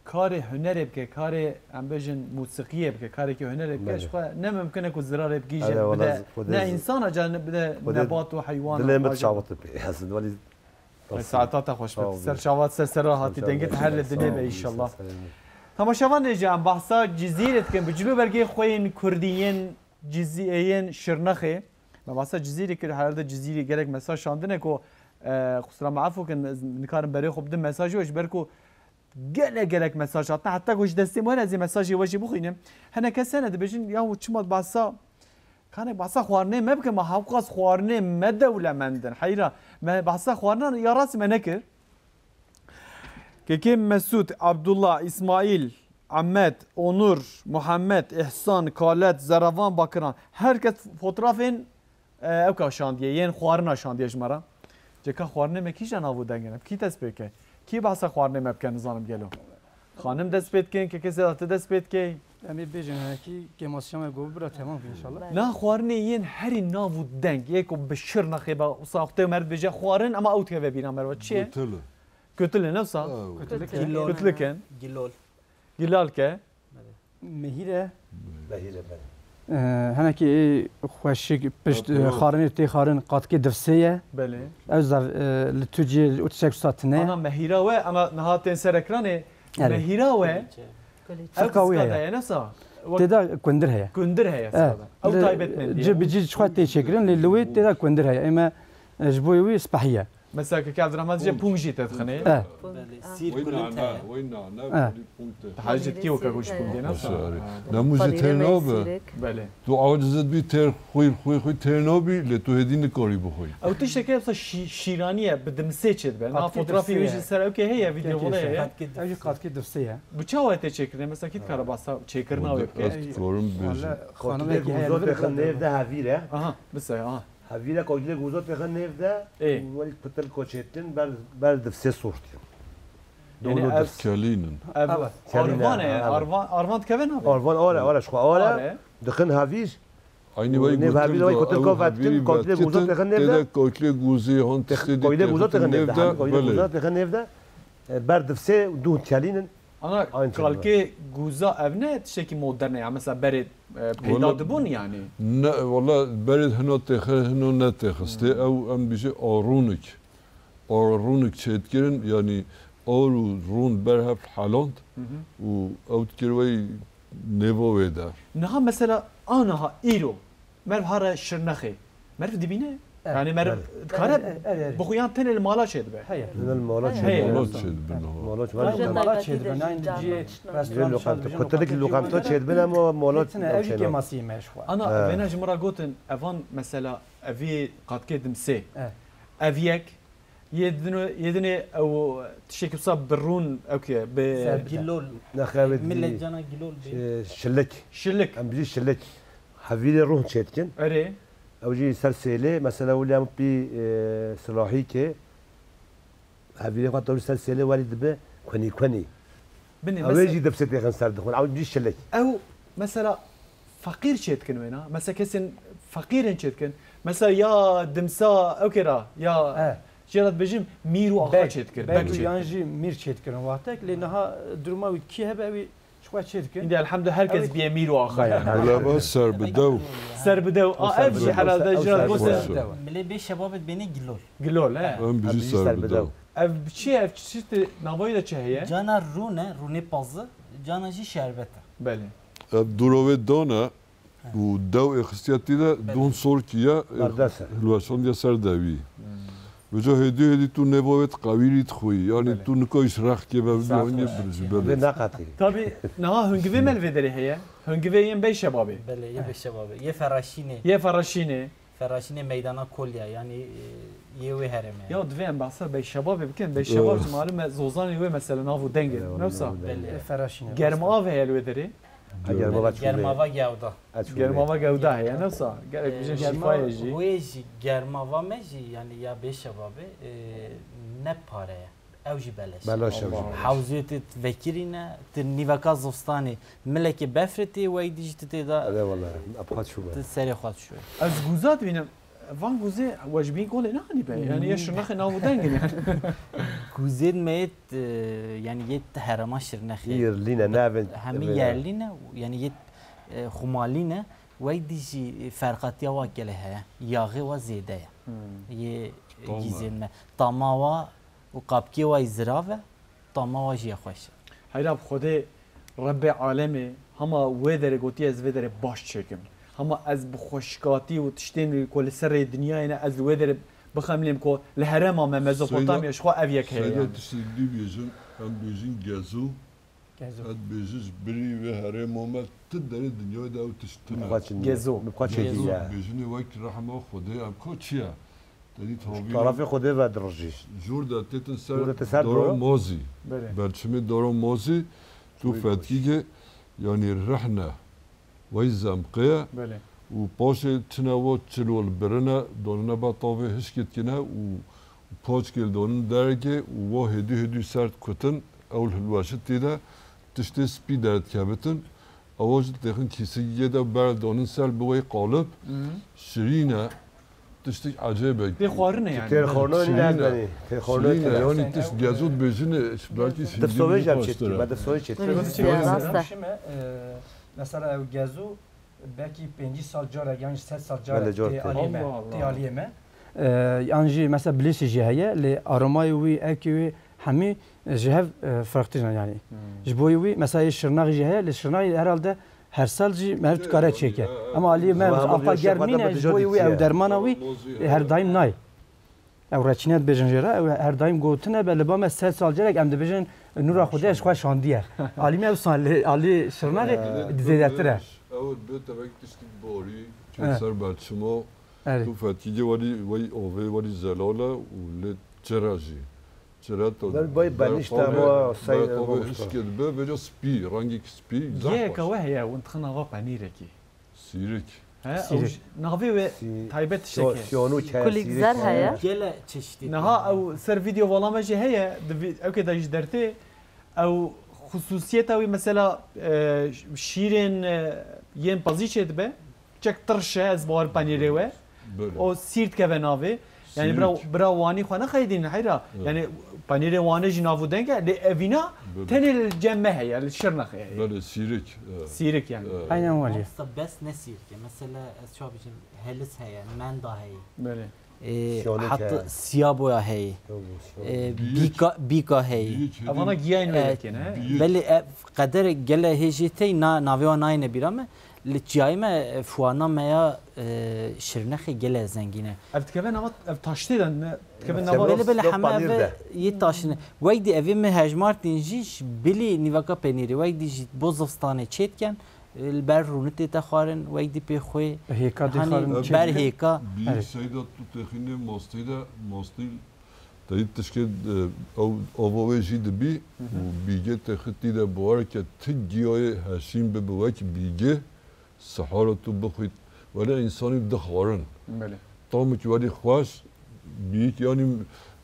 karê hunerê bike, karê, em bêjin, mûsiqiyê bike, karekî hunerê bike, ji xwe ne mimkin e ku zirarê bigihîje, bide ne însan e, bide nebat û heywan. Dilê min çawit pê. Ez welî saeta te xweş be. Ser çavat, ser ser hatî, dengê te her li dinê be inşallah. Temaşevanê ji em bahsa Cizîrê dikin, bi cilûbergê xwe yên kurdî yên Cizî-, yên Şirnexê. Me bahsa Cizîrê kir, herhalde Cizîrê gelek mesaj şandine ku, e, xusra me efû kin, ez nikarim berê xwe bidim mesajê we, ji ber ku gelek gelek mesaj hatine. Heta ku ji destê me were ez ê mesajê we jî bixwînim. Hene kes hene dibêjin, ya çima bahsa Kanê bahsa xwarinê me bikin, me hewqas xwarinê me dewlemendin. Heyra, me bahsa xwarinan ya rastî me nekir. Kekê Mesûd, Abdullah, Îsmaîl, Emed, Onur, Muhammed, Îhsan, Kalet, Zeravan, Bakiran. Her kes fotoğrafên, e, ewka şandiye, yên xwarina şandiye ji me re. Ceka xwarinê me kîja nav û dengin e? Kî dest pê ke? Kî behsa xwarinê me bike, nizanim gelo? Xanim dest pê dikin, kekê Sedat, tu dest pê dikey? Em ê bêjin, hinekî kêmasiya me got bira, temam kir inşallah. Na xwarinê yên herî nav û deng, yê ku bi Şirnexê be, wisa wextê mer dibêje xwarin, ema ew dikeve bîra me re. Çi ye? Kutili. Kutili, ne wisa? Ew. Kutilik e. Gilol. Kutilik in. Gilol. Gilalke. Mehîr e. Mehîr e, belê. Ee, hinekî ê xweşik pişt, e, Ew, xwarinê tê xwarin qatkê divsê ye. Belê. Ew zav, e, li tu cihê û tiştek wisa tune. Ana mehîra we, ana niha tên ser ekranê. Erê. Mehîra we. Ew Firqa wê dizga heye. De ye, ne sa? Wek Tê de kundir heye. Kundir heye, E, sade. Ew li, taybetmendî ye. Cih bi cih çi xwe tê çêkirin, lê li wê tê de kundir heye. Ême, e, ji bo wî spehî ye. Mesela, keke Abdurrahman dije Punc. Punc jî te dixinê. E. Belê, sîr Wê kulît nane, heye. Wê nane, E. kulît punc te. Hecî kî weke goş Punc dê, ne? Mesela, erê. Ha. Nemû jî Xalîlê têr nabe. Meyzîrek. Belê. Tu aciz bî têr xwîr, xwîr, xwîr têr nabî, lê tu hêdî nikarî bixwî. Ew tiştekê, mesela, şî-, şîranî ye, bi dimsê çêdibe. Na Qatkê fotografê dimsê wî ye. Jî ser ewkê heye, Kekê videoxwele se. Heye. Qatkê Ew jî dimsê. Qatkê dimsê ye. Bi çawa te çêkirine? Mesela, kî dikare bahsa çêkirina wê bike? Ez dikarim bêjim. Wala, xanimekî Kotlê heye, gozo li vir têxin bixwe. Nêv de hevîr e. Aha, bise, aha. Hevîre kotlê gozo têxin nêv de, Ê. Û welî pitil koçêtin ber, ber divsê sortî. Yanî Dolo ev, divs. Kelînin. Ev Ava. Kelîne, arvan e, ha, arvan, arvan dikeve nabê? Arvan are, are, ji xwe are. Are. Dixin hevîr. Aynî Û wayî nêv gotin hevîr de wayî kotin ew ko hevîrî vetkin, kotlê gozo vetkirtin, têxin nêv têde de. Kotlê gozê han Te-, tiştê dî kotlê gozo têxin têxin nêv de, nêv de, hem kotlê belê. Gozo têxin nêv de. E, ber divsê dûn kelînin. Ana Aynı kalkê guza ev ne tiştekî modern e ya, mesela berê, e, peyda Wala dibûn yani. Ne, wala berê hino têxe, hino ne têxistê. Ew em bîjê aronik. Aronik çêdikirin, yani ar û ron ber hev heland Hı hı. Û ew dikir wey nêva wê de. Niha mesela aniha îro Meriv hare Şirnexê. Meriv dibîne? Eh. Yani meriv Evet. dikare Evet, evet, evet. bixuyan tenê li mala çêdibe. Heye. Li mala Heye. çêdibe. Mala çêdibe, ha. Mala çêdibe. Aynen, Mala belki çêdibe, de nayên can cihê açtı. Restoran Lê lokanta, çêdibe. Kotelek lokanta çêdibe, ama mala Têtine ew jî çêdibe. Kêmasî me ji xwe. Ana, He. vêna ji min re gotin, evan mesela evî qatkê dimsê. Eh. Ev yek, Yê dinê, yê dinê ew tiştekî wisa bi rûn ew ke, bi Ser Gilol. Nexê wê Millet dî. Cana Gilol bê. Şi-, şilik. Şilik. Em bijî şilik. Hevîrê rûn çêdikin. Erê. Ew jî ser sêlê, mesela wî em pî, e, silahî ke. Hevîrê xwe tewrî ser sêlê welî dibe, kunî kunî. Binê, Ew ê mesela jî dipsê têxin ser dixwin. Ew jî şilik. Ew, mesela, feqîr çêdikin wêna? Mesela, kesên feqîrên çêdikin? Mesela, ya dimsa, ew kê ra, ya E. jê re dibêjim, mîr û axa Beg, çêdikir, beg beg û çêdikir. Yan jî mîr çêdikirin wextek, lê niha duruma wî kî hebe, ew ê ji xwe çêdikin. Îndî elhamdülillah her kes Ew ê bîye mîr û axa yani. Wala ba ser bi dew. Ser bi dew. Ew A, ser ev bi jî dew. herhalde Ew jî ser bi gotin. dew. Milê bê şebabê dibêne gilol. Gilol, he. Em bijî Em bijî ser ser bi bi dew. dew. Ev çi ye? Ev çi, çi navayî de çi heye? Cana rûn e, rûnê pazı, cana jî şerbet e. Belê. Ev dûrovê dane û dew ê xistiya tî de Belê. don sorkî ye, Berdest e. hilweşandiye ser dewî. Hmm. Vêca hêdî hêdî tu nêva wê diqewîrî dixwî. Yanî Belê. tu nikayî ji rexkê ve Saet bibî, hingê var. birî ji Vê belê. neqetî. Tabî, niha hingivê me li vê derê heye. Hingivê yên bey şebabê. Belê, yê bey şebabê. Yê Feraşînê. Yê Feraşînê. Feraşînê meydana Kolya, yanî, e, yê wê herêmê. Ya divê em behsa Beyşebabê bikin. Beyşebab Evet. ji malum e Zozanê wê mesela nav û dengê. Evet, Newsa? nav û dengê. Belê. Feraşînê. Germav heye li wê derê. Ha, Germava çû Germava Gewda. Ha, çû Germava Gewda heye. Newsa? Gerek bijin Germa-, şîfa ye jî. Wê jî Germava me jî, yanî ya Beyşebabê, e, ne pare ye. Ew jî beleş e. Belaş ew jî belaş. Hewzê tu vekirîne, tu nîveka zivistanê milekê befrê tê, wey dî jî tu tê de Ere wele, epxat şû be. tu serê xwe dişûyî. Ez guza dibînim. Van guzê we ji bîn kolê neanî be. Yani ya Şirnexê nav û dengin yani. Guzên me yê, e, yani yê herêma Şirnexê. Yerlî ne, navên Hemî ve- yerlî ne, yani yê, e, xumalî ne. Wey dî jî ferqatiya wa gelê heye. Yaxê wa zêde ye. Hmm. Yê Tamam. gîzên me. Tama wa û qapkê wa yî zirav e, tama wa jî ya xweş e. Heyra bi Xwedê Rebbê alemê hema wê derê gotiye ez vê derê baş çêkim. Hema ez bi xweşikatî û tiştên ku li ser rê dinyayê ne ez li wê derê bixemilêm ku li herêma me Mezopotamya ji xwe ev yek heye Seyda yani. Tiştê dî bêjin, em bêjin gezo, Gezo. Ez bêjin ji birî vê herêma me ti derê dinyayê de ew tişt tune. Gezo. Bi xwe çêkî Gezo. Bêjinê wek rehma Xwedê em ka çi ye? Tedî tavî Tarafê Xwedê ve dirijî. Jor de têtin ser Jor de te ser dora dora. Mozî. Belê. Berçimê dora Mozî. Tu Wî fetkî ke, yanî rehne, wey zemqê ye. Belê. Û paşê çine wa çilo li birine, donine be tavê hişkê dikine û paçkê li donin derekê û wa hêdî hêdî ser kutin, ew li hilweşit tê de tiştê spî derdikebitin. Ewa jî dixin kîsikê de ber donin ser bi wey qalib. Hı. Şirîn e. Tiştik ecêb e. Tê xwarine yani. Tê xwarine Şirîn e. Tê xwarine Şirîn e. Yani tişt gezo dibêjin, belkî Difsovê jî em çêdikî, me difsovê çêdikî. Rast e. Şime, e, mesela ew gezo belkî pêncî sal carek yan jî sed sal carek Belê, car tê tê. Aliyê me. Allah Allah. Tê aliyê me. E, yan jî mesela bilîsî jî heye, lê aromayê wî, evkê wî hemî ji hev, e, firqtî ne yani. Hmm. Ji bo wî mesela yê Şirnaxî jî heye, lê Şirnaxî herhalde her sal jî meriv dikare çêke. Ama aliyê me alta germ nîne, ji bo wî ew dermana wî, e, her daîm nayê. Ew reçîne dibêjin jê re, ew her daîm gotine be, li ba me sed sal carek em dibêjin, nûra Xwedê ji xwe şandiye. Alî me wisa lê alî Şirnexê zêdetir e. Ew bi tevek tiştî borî, Evet. Ser berçimo, Erê. Tu fetkî welî wey ovê welî zelal e û lê çira jî. Çira to Ber bay benîşte berxavê, ama say berxavê hişkê dibe, vêca spî, rengek spî, zehf Yeka baş. We heye, hûn dixin nava penîrekî. Sîrik. He, ew Sîrik. Ji, navê wê Sî-, taybet sî-, tiştekê. Sîyonû ke Kulik sîrik zer heye. Heye. Gele çeşitî. Niha ew ser vîdeo vala me jî heye, di vî-, ew kê de jî dertê, ew xusûsiyeta wî mesela, e, şîrên, e, yên pezî çê dibe, çek tirş e, ez bawer penîrê we. Böyle. O sîr dikeve navê. Yani bira, Sîrik. Bira Wanî xwe nexeyidîn heyra. Evet. Yani penîrê Wanê jî nav û deng e, lê evîna Böyle. Tenê li cem me heye, li Şirnexê heye. Böyle sîrik, evet. Sîrik yani. Evet. Aynen öyle. Mamosta bes ne sîrke? Mesela ez çawa bêjim, helis heye, menda heye. Böyle. E, Şonê hatta ke. Siyaboya heye. Yok, yok, yok. E, Biyik. Bîka, bîka heye. Biyik hedi. Evana giyayên E, wê yekê ne? Biyik. Belê, e, qeder gele hê jê tey na, navê wan nayêne bîra me. Li çiyayê me, e, fuwana me ya, e, Şirnexê gele zengîn e. Ev dikeve nava, ev taştê de ne, dikeve nava Belê, belê, heme panîr ev de. Yê taşine. Wek dî evê me hejmartîn jî, ji bilî nîvaka penîrê. Wek dî jî bo zivistanê çêdiken, e, li ber rûnitê te xwarin, wek dî pê xwê. Hêka dê Hani xwarin ber çêdiken. Hêka. Biyik Erê. Seyda tu texînê mastî de, mastî Teyî tişkê, e, ew ava wê jî dibî Hı hı. Û bîgê te xitî de biwareke ti giyayê heşîn bibi wek bîgê, sihara tu bixwît. Wele însanî dixwarin. Belê. Tamik welî xweş, bîyik yanî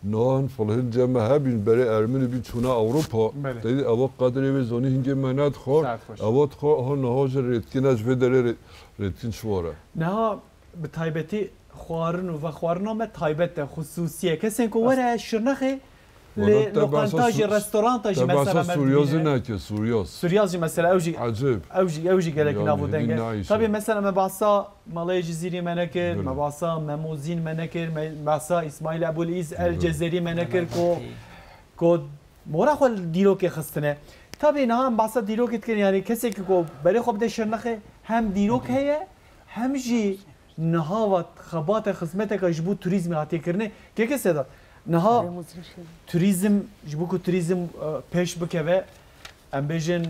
nihan filhil cem me hebîn berê Ermenî bî çûna Ewropa. Belê. Teyî ewa qedrê wê zanî hingê me nedixwar. Saet xweş. Ewa dixwar, ha niha ji rêtkine ji vê derê rê-, rêtkin çi ware. Niha Bi taybetî xwarin û vexwarina me taybet e, xusûsî ye. Kesên ku were Şirnexê, Wala li te lokanta behsa jî, Su-, restoranta jî te mesela behsa me Sûriyazê dibîne. Neke, Sûriyaz. Sûriyaz jî mesela ew jî, Ecêb. Ew jî, ew jî gelek Yani nav û deng e. Hindî nayîşe. Tabî mesela me behsa Malê Cizîrî me nekir, Belê. Me behsa Memûzîn me nekir, me behsa Îsmaîl Ebul Îz El Belê. Cezerî me nekir ku, ku mora xwe li dîrokê xistine. Tabî niha em behsa dîrokê dikin, yani kesekî ku berê xwe bide Şirnexê hem dîrok heye, hem jî niha va xebate xizmeteke ji bo turîzmê hatiye kirinê. Keke Sedat, niha Rêmûzîn şîn. Turîzm, ji bo ku turîzm, e, pêş bikeve, em bêjin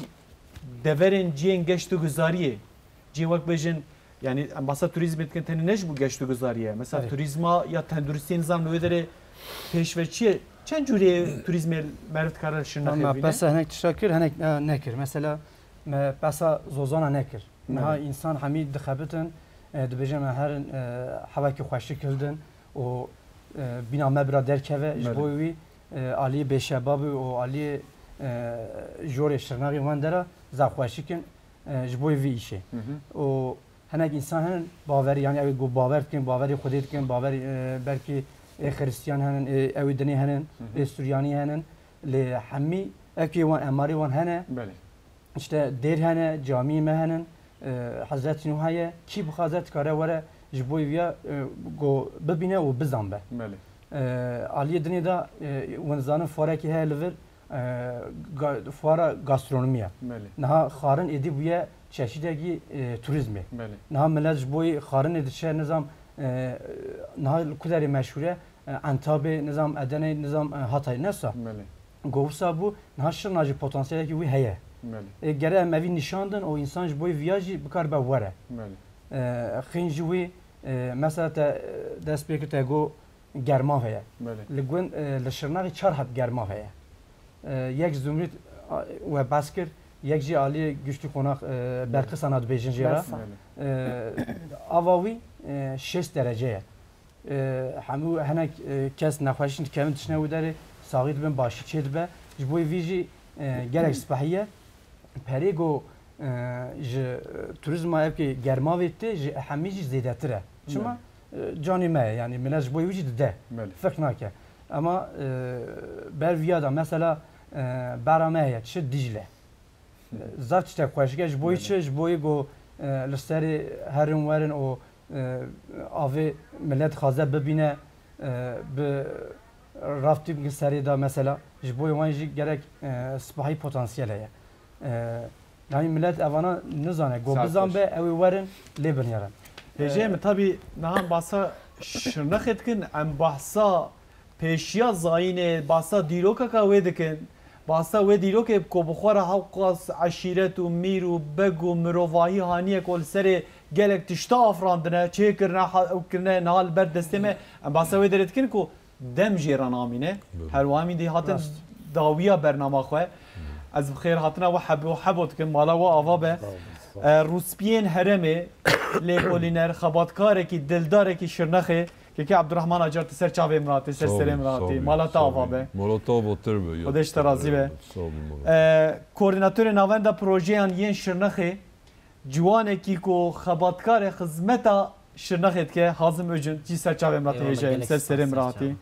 deverên cihên geşt û guzariyê, cihê wek bêjin, yani em bahsa turîzmê dikin tenê ne ji bo geşt û guzariyê. Mesela Evet. Turîzma ya tenduristiyê nizam li wê derê pêş ve çi ye? Çend cûrê turîzmê meriv dikare li Şirnexê Ama bîne? Pesa hinek tişta kir, hinek, e, nekir. Mesela me pesa zozana nekir. Niha Evet. Însan hemî dixebitin, e, dibêje me herin, e, hewekî xweşik hildin û, e, bîna me bira derkeve, ji Belê. Bo wî, e, aliyê bêşebabî û aliyê, e, jorê Şirnexê wan dera zaf xweşik in, e, ji bo vî îşê. Hı hı. Û hinek însan hene bawerî, yani ew ê ku bawer dikin, bawerî Xwedê dikin, bawerî, e, belkî ê Xiristiyan hene, ê, ew ê dinê hene, Hı hı. Ê Suryanî hene, lê hemî evkê wan, emarê wan hene. Belê. İşte dêr hene, camiyê me henin, e, Hezretî Nûh heye, kî bixwaze dikare were ji bo viya, e, go bibîne û bizan be. Belê. E, aliyê dinê de, e, win zanin forekî heye li vir, e, ga-, fuara gastronomiya. Belê. Niha xarin êdî bûye çeşîdekî, e, turizmê. Belê. Niha millet ji bo yê xarinê diçe, nizam, e, niha li ku derê meşhûr e, e, Entabê, nizam, Edeneyê, nizam, e, Hatayê, ne sa. Belê. Go wisa bû, niha Şirna jî potansiyelekî wî heye. Belê. E, gere em evî nîşan din û însan ji bo yê viya jî bikaribe were. Belê. E, xîn jî wî, e, mesela te, e, dest pê kir te go germav heye. Belê. Li gund, e, li Şirnexê çar heb germav heye. E, yek Zumrît, a, we behs kir, yek jî alî Giştî Qonax, e, Belê. Belqisana dibêjin jê re. Belê. E, ava wî, e, şêst derece ye. E, hemû hinek, e, kes nexweşîn dikevin diçine wî derê, saxî dibin, başî çê dibe. Ji bo vî jî, e, gelek spehî ye. Perê go, e, ji, e, turizma evkê germavê tê, ji ehemî jî zêdetir e. Çima? Belê. E, canê me ye, yanî millet ji bo wî jî dide. Belê. Firq nake. Ema, e, ber viya da mesela, e, bera me heye, çi Dîcle. Zaf tiştek xweşik e, ji bo Belê. Çi, ji bo go, e, li serê herin werin û, e, avê millet xwaze bibîne, e, bi rafting serê de mesela, ji bo wan jî gerek, e, spahî potansiyel heye. E, yanî millet evana nizane, go Saet bizan xweş. Be, ew ê werin lê binêrin. Hêjê E, min, tabî niha em bahsa Şirnexê dikin, em bahsa pêşiya zayînê, bahsa dîrokeka wê dikin. Bahsa wê dîrokê ku bi xwe re hewqas eşîret û mîr û beg û mirovahî haniye ku li serê gelek tişta afirandine, çêkirine, ha-, ew kirine, niha li ber destê me. Em bahsa wê derê dikin ku dem jê re namîne. Bi- Her wiha em îdî hatin Rast. Dawiya bernama xwe. Ez bi xêr hatina we hebo hebo dikim, mala we ava be. Sağ olun, sağ olun. E, rûspiyên herêmê, lêkolîner, xebatkarekî, dildarekî Şirnexê, Kekê Ebdurrahman Acar, tu ser çavê min hatî, ser Sağ serê olun, min sağ hatî. Olun, Mala te sağ ava olun. Be. Mala te avatir be, ya. Xwedê ji te razî be. Sağ olun, mala. E, koordînatorê navenda projeyan yên Şirnexê, ciwanekî ku xebatkarê xizmeta Şirnexê dike, Hazim Öcün, cî ser çavê min hatî. Eyvallah, hêjayî, gelek ser serê spas, min ser hatî. Çavê.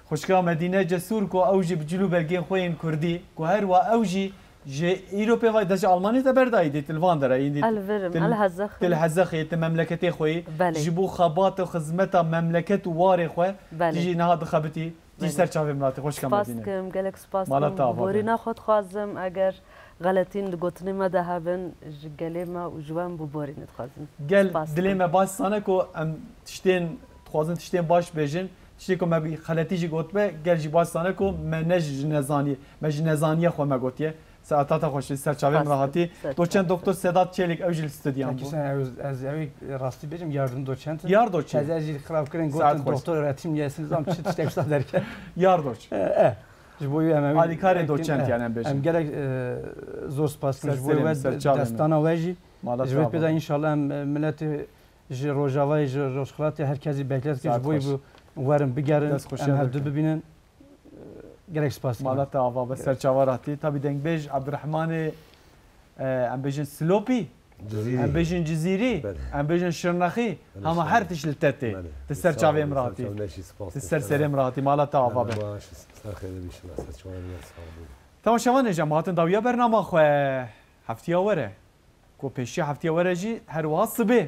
Xwişka Medîne Cesûr ku ew jî bi cil û belgên xwe yên kurdî, ku her wa ew jî ji îro pê vay de ji Almanyê te berdayî dît, li van dere, îndî Elverim, til, Elhezexê. Til Hezexê, ti memleketê xwe yî. Belê. Ji bo xebat û xizmeta memleket û warê xwe, Belê. Ti jî niha dixebitî. Ti Belê. Ser çavê min hatî, xweşka Spas Medîne. Kim, gelek spas Mala kim. Te ava be. Borîna xwe dixwazim, eger xeletîn di gotinê me de hebin, ji gelê me û ji we em biborîne dixwazim. Gel Spas dilê kim. Me baş sane ku em tiştên, dixwazin tiştên baş bêjin. Tiştê ku me bi xeletî jî gotibe, gel jî baş sane ku me ne ji nezaniyê, me ji nezaniya xwe me gotiye. Saeta te xweş, ser çavê min re hatî. Ser çavê. Doçent Doktor Sedat Çelik, ew jî li stûdyan bû. Çekî sen, ew, ez ewî rastî bêjim, yardım doçent. Yar doçent. Ez, ez jî xirab kirin, Saet gotin xweş. Doktor öğretim üyesi nizam çi tiştek wisa derke. Yar doç. E, e. Ji bo wî em ewî Alîkarê doçent, e, yani em bêjin. Em gerek, e, zor spas kirin. Ser ji bo serê wî min, ser çavê min. Destana we jî. Mala te ava be. Ji bo pê de înşallah em, e, miletê ji Rojavayê, ji Rojhilatê her kesî beklet kir. Saet xweş. Ji bo wî werin bigerin, em hevdu bibînin. Dest xweş. Gerek spas dikim. Mala te ava be, ser çava re hatî. Tabî dengbêj Ebdurehmanê, e, em bêjin Silopî, Cizîrî. Em bêjin Cizîrî, Belê. Em bêjin Şirnexî, Belê, hema Şirnexî. Her tişt li te tê. Belê. Ti ser çavê min re hatî. Sağ ol, sağ ol, leşî spas. Ti ser serê min re hatî. Mala te ava be. Baş, ser xêrê bî, şima ser çavê min re, sağ olun. Temaşevan hêja, em hatin dawiya bernama xwe heftiya were. Ku pêşiya heftiya were jî her wiha sibê.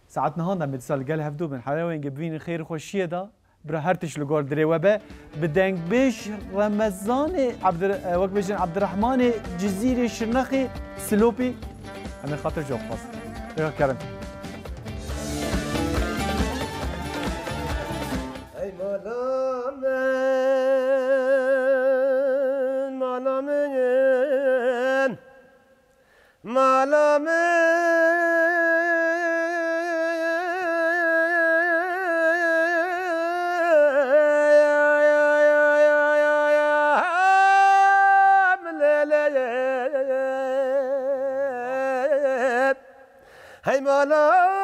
Saet nihan de em ê dîsa li gel hevdû bin. Heya wengê bivînin xêr û xweşiyê de. Bira her tişt li gor dilê we be. Bi dengbêj Remezanê Ebdir-, e, wek bêjin Ebdirehmanê Cizîrê Şirnexê Silopî. Em ê xatir ji we xwest. Rêya kerem. Ey mala min, mala min. Mala min. Hey mala.